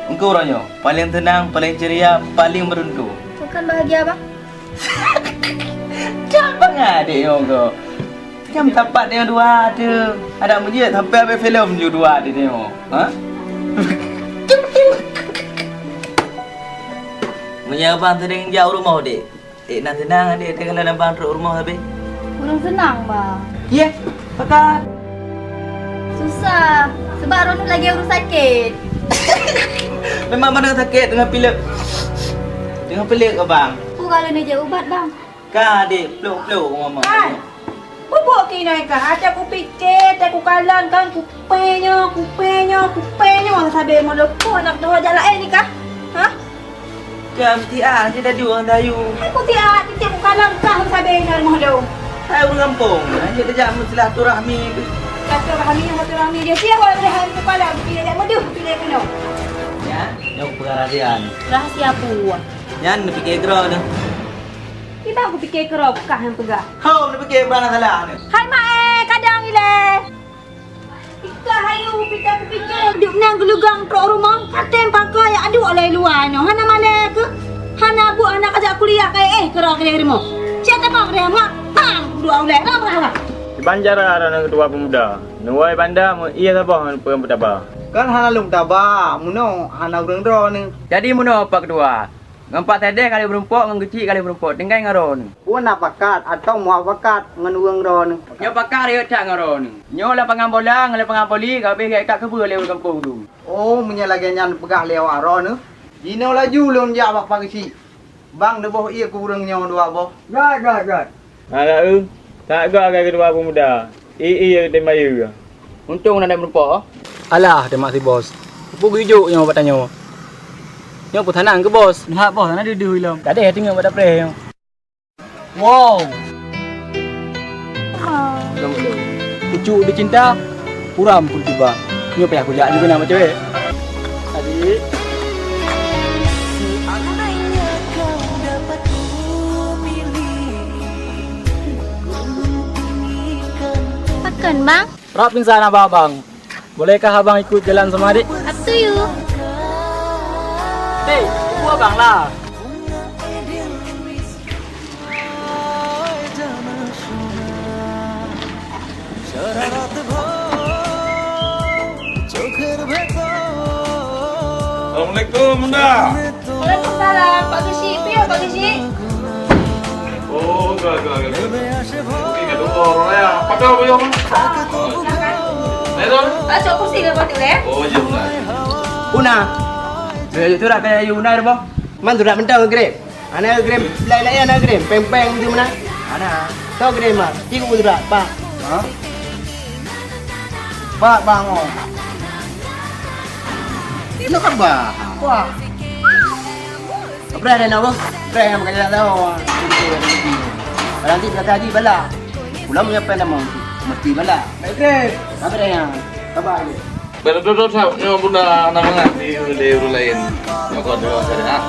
Engkau uroe nyoe paléng teunang, paléng ceria, paléng meuruntu. Bukan bahagia, Bang? Cak bangai adek nyoe ko. Nyam tapat nyoe dua tu. Ada mujur sampai habis filem ju dua tu nyoe. Ha? Meunyoe abang sering jak u rumoh, Dek. Eh, na seunang, Dek, teuka lôn abang trok u rumoh sabe? Kurang seunang, Bang. Ye, pakon? Susah, sebab droeneuh lagée ureuëng sakét. Memang mandum sakét, teungoh pilek. Teungoh pilek, Abang. Peue ka lôn neujak ubat, Bang? Ka, Dek, plok-plok, Mama. Kan? Bubuk keunoe ka, até kupike, até kukalon kan, kupée nyoe, kupée nyoe, kupée nyoe, sabe meuleukoh nak teuhôi jak laén ni kah? Ha? Ka meusiat, hana taju ngon tayue. Hai kutiat, tieb kukalon kah sabe nyoe rumoh lôn. Hai ureuëng gampông, hana tajak meusilaturahmi. Silaturahmi, silaturahmi dia. Siapa boleh hai kukalon, pilih jak meudeuh, pilih keunoe. Ya, nyoe peue rahsia ni? Rahsia peue? Nyan neupike keudroe nyoe. Kiban kupike keudroe kah nyang peugah. Ho, neupike peue na salah nyoe. Hai mak eh, kadang ilée. Ika hayu pita kupike, duek nan geulugang trok rumoh, katem pakai aduek lé luwa nyoe. Hana malée keuh, hana buet, hana kajak kuliah kayée eh keudroe keu rumoh. Cit tabang deh mak, pang dua ulée, lam rawa. Kiban cara droeneuh keudua peumuda, neuwoe banda meu ié saboh ngon peue peutaba. Kan hana lôn taba, meunoe hana ureuëng droeneuh. Jadi meunoe Pak Keudua, ngon Pak Saideh ka lheueh meurumpok, ngon Geuchik ka lheueh meurumpok, tinggai ngon droeneuh. Peue na pakat atawa muafakat ngon ureuëng droeneuh? Nyoe pakat rayeuk that ngon droeneuh. Nyoe lapangan bola ngon lapangan voli ka habéh geuikat keubeue lé ureuëng gampông tu. Oh, meunyoe lagée nyan peugah lé awak droeneuh, jinoe laju lôn jak bak Pak Geuchik. Bang, neuboh ié keu ureuëng nyoe dua boh. Göt, göt, göt. Ala eu, that göt agai keudua peumuda. I, i, tem bayeue. Untông na dai meurumpok. Alah, teumak si bos. Peue geujok nyoe bak tanyoe? Nyoe peusanan keu bos. Neuhak bos, hana deuh-deuh ilom. Kadeh teungoh bak dapreh nyoe. Wow. Pucuk dicinta, puram pun tiba. Nyoe payah kujak juga nama cewek. Adik. Pakon, Bang? Rab pingsan abang-abang. Bolehkah abang ikut jalan sama adik? Up to you. Hei, ikut abang lah. Assalamualaikum, Bunda. Waalaikumsalam, Pak Geuchik. Piye, Pak Geuchik? Oh, enggak, enggak, enggak. Ini enggak ada orang ya. Apa kau, Bang? Oh, silakan. Ayo, Bang. Pak, cok kursi ke, Pak, tu, eh? Oh, iya, Bunda. Una. Surat kaya Una, Bang. Man surat mentang, Grab. Hana Grab, laén-laén hana Grab, péng-péng tu meunan. Hana. Toh Grab mah, tiga puluh surat, Pak. Ha? Pak, bangon. Inoe ka bah. Wah. Preh dah nak, Bos. Preh yang pakai jalan tahu. Barang ti kata haji bala. Pulang punya pen nama. Mesti bala. Baik, Grab. Apa dah yang? Sabar je. Beudôh-dôh that nyoe Bunda hana mangat di lé ureueng laén. Nyoe kon deungon syariat.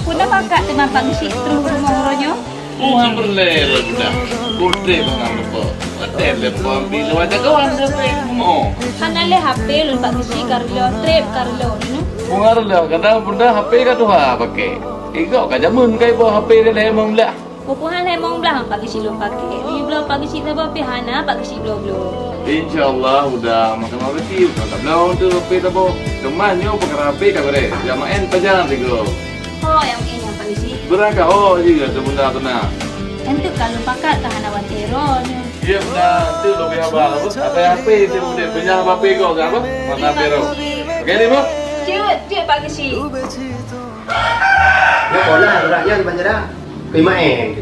Peue na pakat teuma Pak Geuchik trôh rumoh uroe nyoe? Nyoe peureulèe lé Bunda. Kutém ngon lupa. Watèe lé peuambi lewat jangkauan sampai rumoh. Hana lé H P lôn Pak Geuchik, ka reuloh trép ka reuloh nyoe. Peue reuloh, kadang Bunda H P ka tuha pakai. Igok ka jameun ka iboh H P lé lhèe limong blah. Peue-peue han lhèe limong blah Pak Geuchik lôn pakai. Meunyoe bloe Pak Geuchik saboh pih hana Pak Geuchik bloe-bloe. Insya Allah, udah makan rezeki, udah tak bloe tu H P saboh. Cuma nyoe peukara H P ka beureh. Jak maén pajan sigoe. Ho nyang maén nyan Pak Geuchik? Beurangkat ho jih keu Bunda teunak. Enteuk ka lôn pakat ka hana watèe droeneuh. Iya, Bunda, enteuk lôn bri haba, apa? Apa H P tu, Bunda? Punya H P kau ke apa? Mana Vero? Oke, ni, Bu? Jeuet, jeuet Pak Geuchik. Nyoe pola urat nyan ban jera. Kui maén.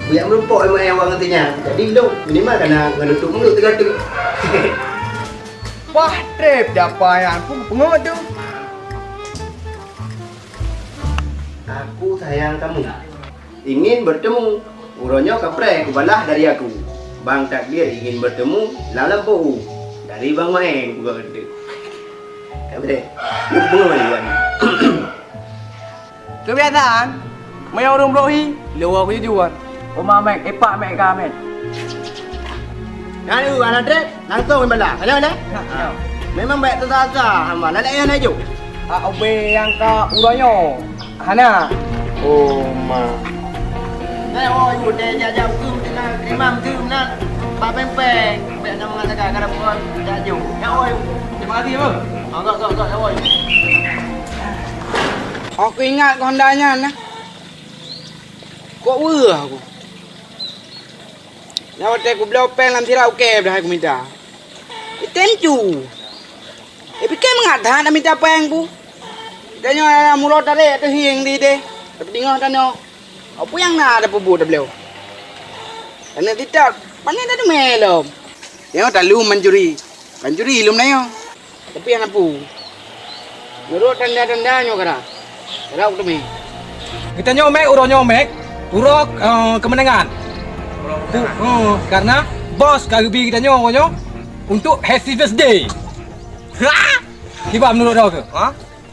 Kuyak meureumpok maén awak ngon tinyan. Jadi lôn minimal kana ngon nutup mulut tiga tu. Wah, trép japa nyan pun peungeut tu. Aku sayang kamu. Ingin bertemu. Uroe nyoe kapreh kubalah dari aku. Bang Takdir ingin bertemu lam lampôh u. Dari Bang Maeng kuba keudeuk. Kapreh. Lu bunga maju wan. Kebiasaan, meunyoe ureueng brohi, leuwa ku jujur. Uma Mek, epak Mek ka Mek. Nyan u anak trép, langsung ibalah. Ada, ada? Ya, ya. Memang baik terasa-asa, hamba. Lalek nyan laju. Ah, ubé nyang ka uroe nyoe. Hana. Oh, ma. Nah, oh, ibu deh, jak, jak, betul, betul, nah, terima, betul, nah. Pak Peng Peng, bèk na mengatakan, kadang bukan, jak, jom. Ya, oh, terima kasih, Bang. Ah, gak, gak, gak, ya, oh. Aku ingat kau Honda nyan, nah. Kok weuh aku. Nyan watèe kubloe pèng lam sira ukèe dah aku mita. Item cu. Eh, pike mangat that na mita pèng ku. Tanyoe na mulo tarek teuhieng di deh. Tapi teungoh tanyoe. Apa nyang na tapeubuet tabloe? Tanyoe titap, pane tateumé lom. Nyoe talu mancuri. Mancuri lom tanyoe. Tapi hana peue. Nurot tanda-tanda nyoe kara. Kara uteumi. Geutanyoe Mek, uroe nyoe Mek, uroe, eh, keumeunangan. Uroe keumeunangan. Pu-, eh, karena bos ka geubi geutanyoe uroe nyoe untuk happy birthday. Ha? Kiban meunurot droe keuh? Ha?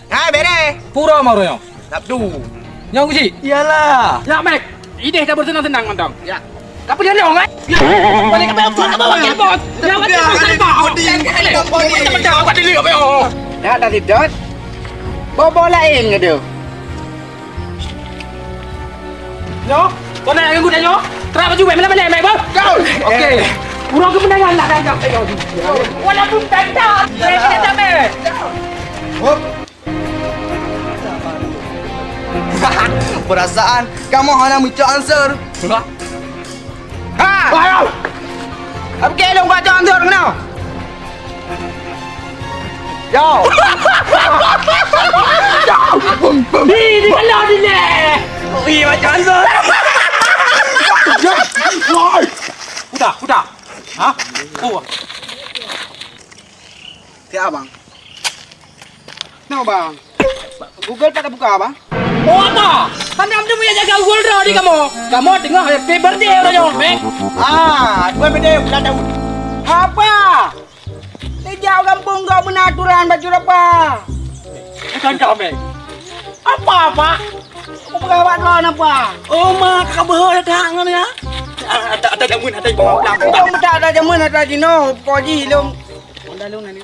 Hai, bere. Pura mah uroe nyoe. Sabtu. Nyoe Guci. Iyalah. Nyak Mek. Idéh dah bersenang-senang mantong. Ya. Tapi dia dong, eh? Balik ke bawah, ke bawah, ke bawah. Ya, betul, betul, betul. Dia dah tidak. Bobo lain ke dia? Nyoe, kau nak ganggu dah nyoe? Terang baju, mana, mana, mana, bang? Kau. Okey. Urang keumeunangan nak tangkap saya. Walaupun tanda, saya tidak sampai. Hop. Perasaan kamu hana muncul answer. Ha! Ayo! Apa ke long baca answer kena? Yo! Di, di mana di ni? Ui, baca answer. Putar, putar. Ha? Oh. Siap, bang. Kenapa, bang? Google tak buka, bang? Oh, apa? Pandang tu punya jaga Google dah di kamu. Kamu tengah happy birthday orang nyoe, Mek. Ah, dua birthday bulan tahun. Apa? Sejak gampông kau beuna aturan baju apa? Bukan kau, Mek. Apa, apa? Aku peugah awak droe apa? Oh, ma, ka beuhe dah ngon ya. Ada, ada jameun, ada jameun. Kau tak ada jameun, ada jinoe, kau ji lom. Honda lôn ni.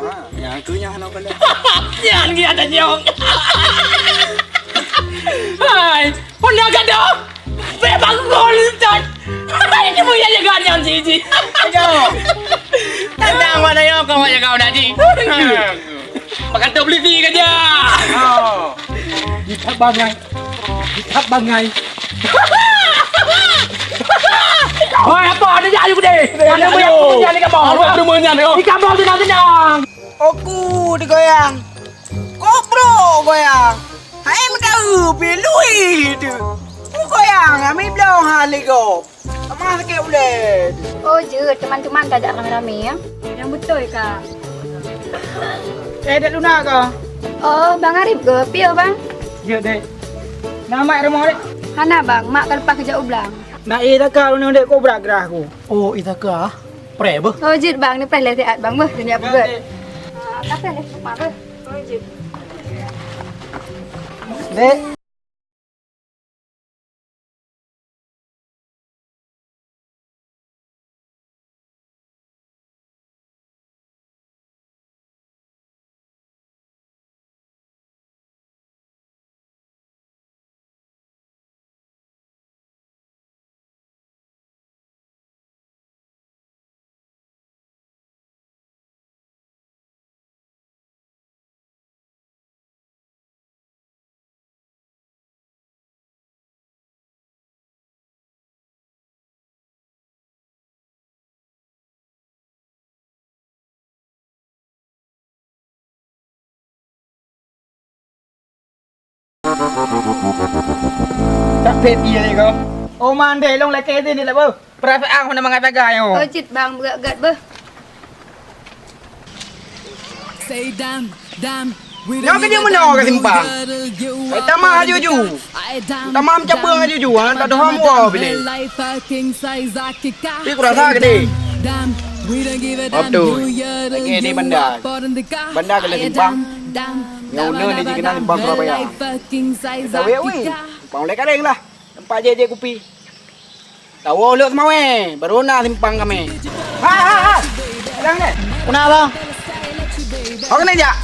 Ah, nyang tu nyang hana kena. Nyang ni ada nyong. Hai, Honda gadoh. Bek bangun tu. Hai, ni punya jaga nyang siji. Ayo. Tandang mana yo kau jaga udah ji. Makan top lisi kerja. Oh. Di tab bangai. Di tab bangai. Hoi, apa ada jak ayu gede? Ada banyak perumahan ni kamu. Ada perumahan ni. Di kamu tenang-tenang. Oku digoyang. Kopro goyang. Hai meudaeu pi lui tu. Ku goyang ami blong ha lego. Ama sakét ulèe. Oh, jeuet teman-teman tajak ramé-ramé, ya. Yang beutôi, Kak. Eh, Dek Luna kah? Oh, Bang Arif ke? Piye, Bang? Jeuet, Dek. Na mak rumoh, Dek? Hana, Bang. Mak ka leupah keujak u blang. Na, eh, taka lôn, Dek, kobra grah ku. Oh, ih taka. Preh beuh. Oh, jeuet, Bang. Ni preh lé siat, Bang, beuh. Dunia peugét. Ah, ka preh lé, Mak, beuh. Oh, jeuet. Dek. Tak phet ié ko. Oh, mandé long lakèe sini lah, beuh. Perasaan hana mangat sagai, oh. Oh, cit bang, beugét-gét beuh. Nyoe keuneuk meunoe ka simpang. Ai tamah aju-aju. Tamah meucabeueng aju-aju, hana tadohom woe bilé. Pi kurasa geude. Beutôi. Lagèe di banda. Banda keuneuk simpang. Nyoe uneun jih keunan simpang Surabaya. Saweue-weue. Simpang ulèe kareng lah. Teumpat jép-jép kupi. Tawoe lhok Seumawé, baru na simpang kamé. Hai, hai, hai. Peue na, Bang? Ho keuneuk jak?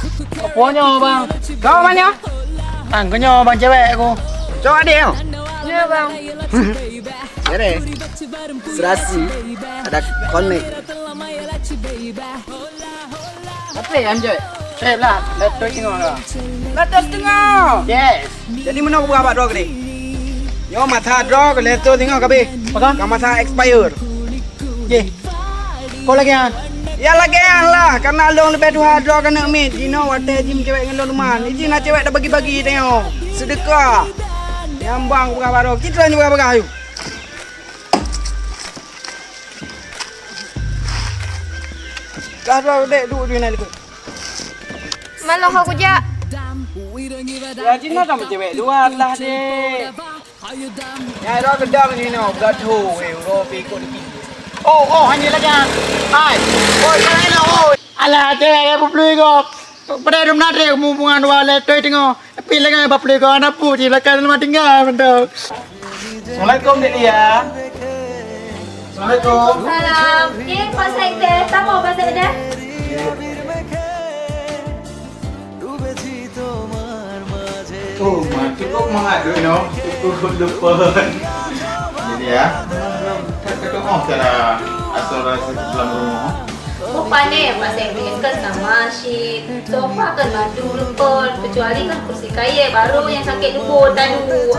Peue nyoe, Bang? Kau mana? Ang keu nyoe, Bang, cewek aku. Cowok adik kau? Ya, Bang. Ya deh. Serasi ada konek. Tapi anjay, eh lah, laptop tengok lah. Laptop tengok. Yes. Jadi meunoe kupeugah bak droe keudeh. Nyoe masa droe keu laptop singoh ka abéh. Pakon? Ka masa expire. Yeh. Kok lagèe nyan? Ya lagèe nyan lah, karena lôn leubeh tuha droe keuneuk miet. Jinoe watèe jimeucewek ngon lôn teuma. Iji na cewek tabagi-bagi tanyoe. Seudeukah. Nyang bang kupeugah bak droe. Cit droe nyang peugah-peugah ayue. Ka droe dek duek jih na likot. Maloh ho kujak. Ya, jinoe tameucewek dua lah, dek. Ya, dah gedang ni no, gadoh weh, uroe pi ikot lagi. Oh, oh, hanya lagi. Hai. Oi, jangan ni, oi. Alah, cewek ya, bublu igop. Padahai dum nadri hubungan dua le toi tengok. Tapi lagi bublu igop anak pu di belakang rumah tinggal, mantap. Assalamualaikum, Dek Lia. Assalamualaikum. Salam. Eh, Pak Sekdes, siapa Pak Sekdes? Oh, ma-, cukup mangat tu, no. Cukup lupa. Jadi, ya. Tak ketemu cara asal rasa dalam rumah. Bukan eh, Pak Sekdes, kan sama si sofa kan madu lepon, kecuali kan kursi kayu baru yang sakit lubuk tadi.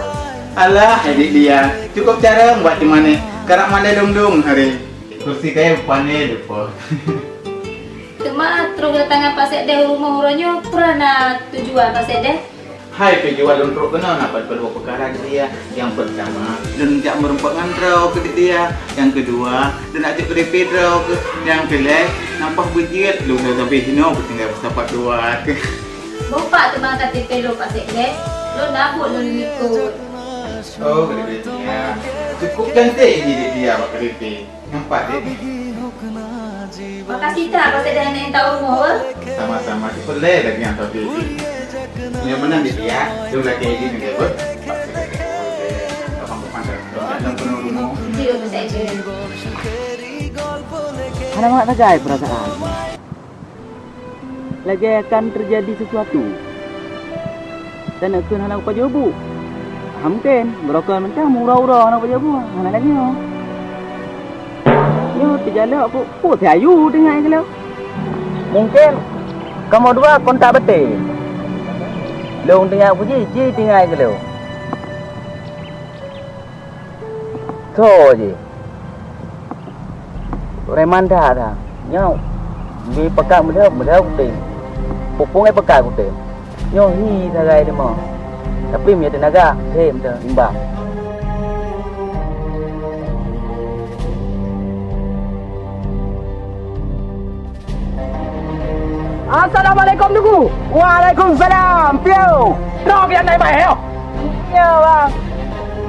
Alah, adik dia. Cukup cara buat di mana? Karak mana dong-dong hari. Kursi kayu bukan eh, lepon. Teuma trok keudatangan Pak Sekdes u rumoh uroe nyoe peue na tujuan Pak Sekdes? Hai, tujuan lôn trok keunoe na padub dua peukara keu dia. Nyang peurtama, lôn jak meureumpok ngon droe keu dia. Nyang keudua, lôn ajak keu D P droe keu. Nyang keulhèe, na paih beujeuet lôn sabe jinoe beutinggai sapat dua. Boh pat teuma ka T P lôn Pak Sekdes, lôn na buet lôn likot. Oh, keu dia. Cukup cantik ji dia bak keu dia. Nampak, Dek? Makasih that, Pak Sekdes, neuk tahu rumoh, weh. Sama-sama. Cepat leh lagi yang tadi. Yang mana, Dek, ya? Tu lagi ini, Dek, weh. Abang Kupang dah. Dalam penuh rumoh. Iya, Pak Sekdes. Hana mangat sagai perasaan. Lagèe akan teujadi sisuatu. Dan neukheun hana kupajoh bu. Ah, mungken, beurokon mantong meuuroe-uroe hana kupajoh bu. Hana lagèe nyoe. Nyoe teujalok ku, peue si ayu teungoh nyang geulok. Mungken, Kamoe dua kontak beutôi. Lôn tinggai puji, ji tinggai keu lôn. Soe jih? Preman that-that. Nyoe, di peukat meudeuh, meudeuh kutem. Peue-peue ngon peukat kutem. Nyoe hi sagai deungoe. Tapi meunyo teunaga, hé meudeuh imbang. Assalamualaikum, Teungku. Waalaikumsalam, Pieu. Droe nyang naik mai, yo. Iya, Bang.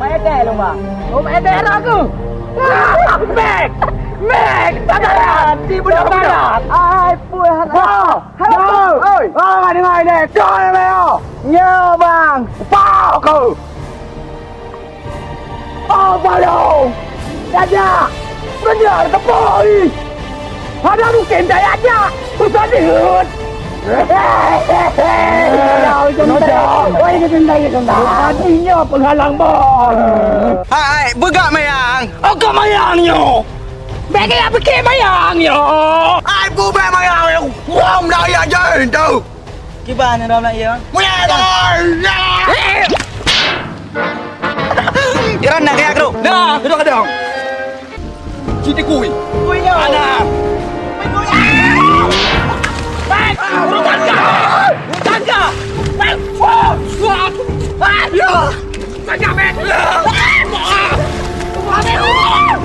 Mai até lôn, Bang. Oh, mai até droe ku. Ah, Mek! Mek! Sabaran! Di budak-budak! Ai, puih anak. Wah! Halo, Bang. Oi! Oh, ngai, ngai, ngai. Kau ni, Mek, yo. Nyo, Bang. Pau kau! Oh, balong! Dada! Bener tepoi! Ada mungkin daya jak! Susah dihut! Oi, itu tendang, itu tendang. Tadinya penghalang bom. Hai, hai, beugak mayang! Oh, kau mayang nyo! Bèk kaya pikir mayang nyo! Hai, bubek mayang nyo! Wong dah ya je tu! Kiban nyoe dalam nak ya. Mulai dah. Iran nak kaya tu. Dah, duduk kadang. Citi kui. Kui nyoe. Ada. Kui, kui. Baik, urus tangga. Urus tangga. Baik. Wah. Wah. Ah, ya. Tangga, baik. Ah. Ah.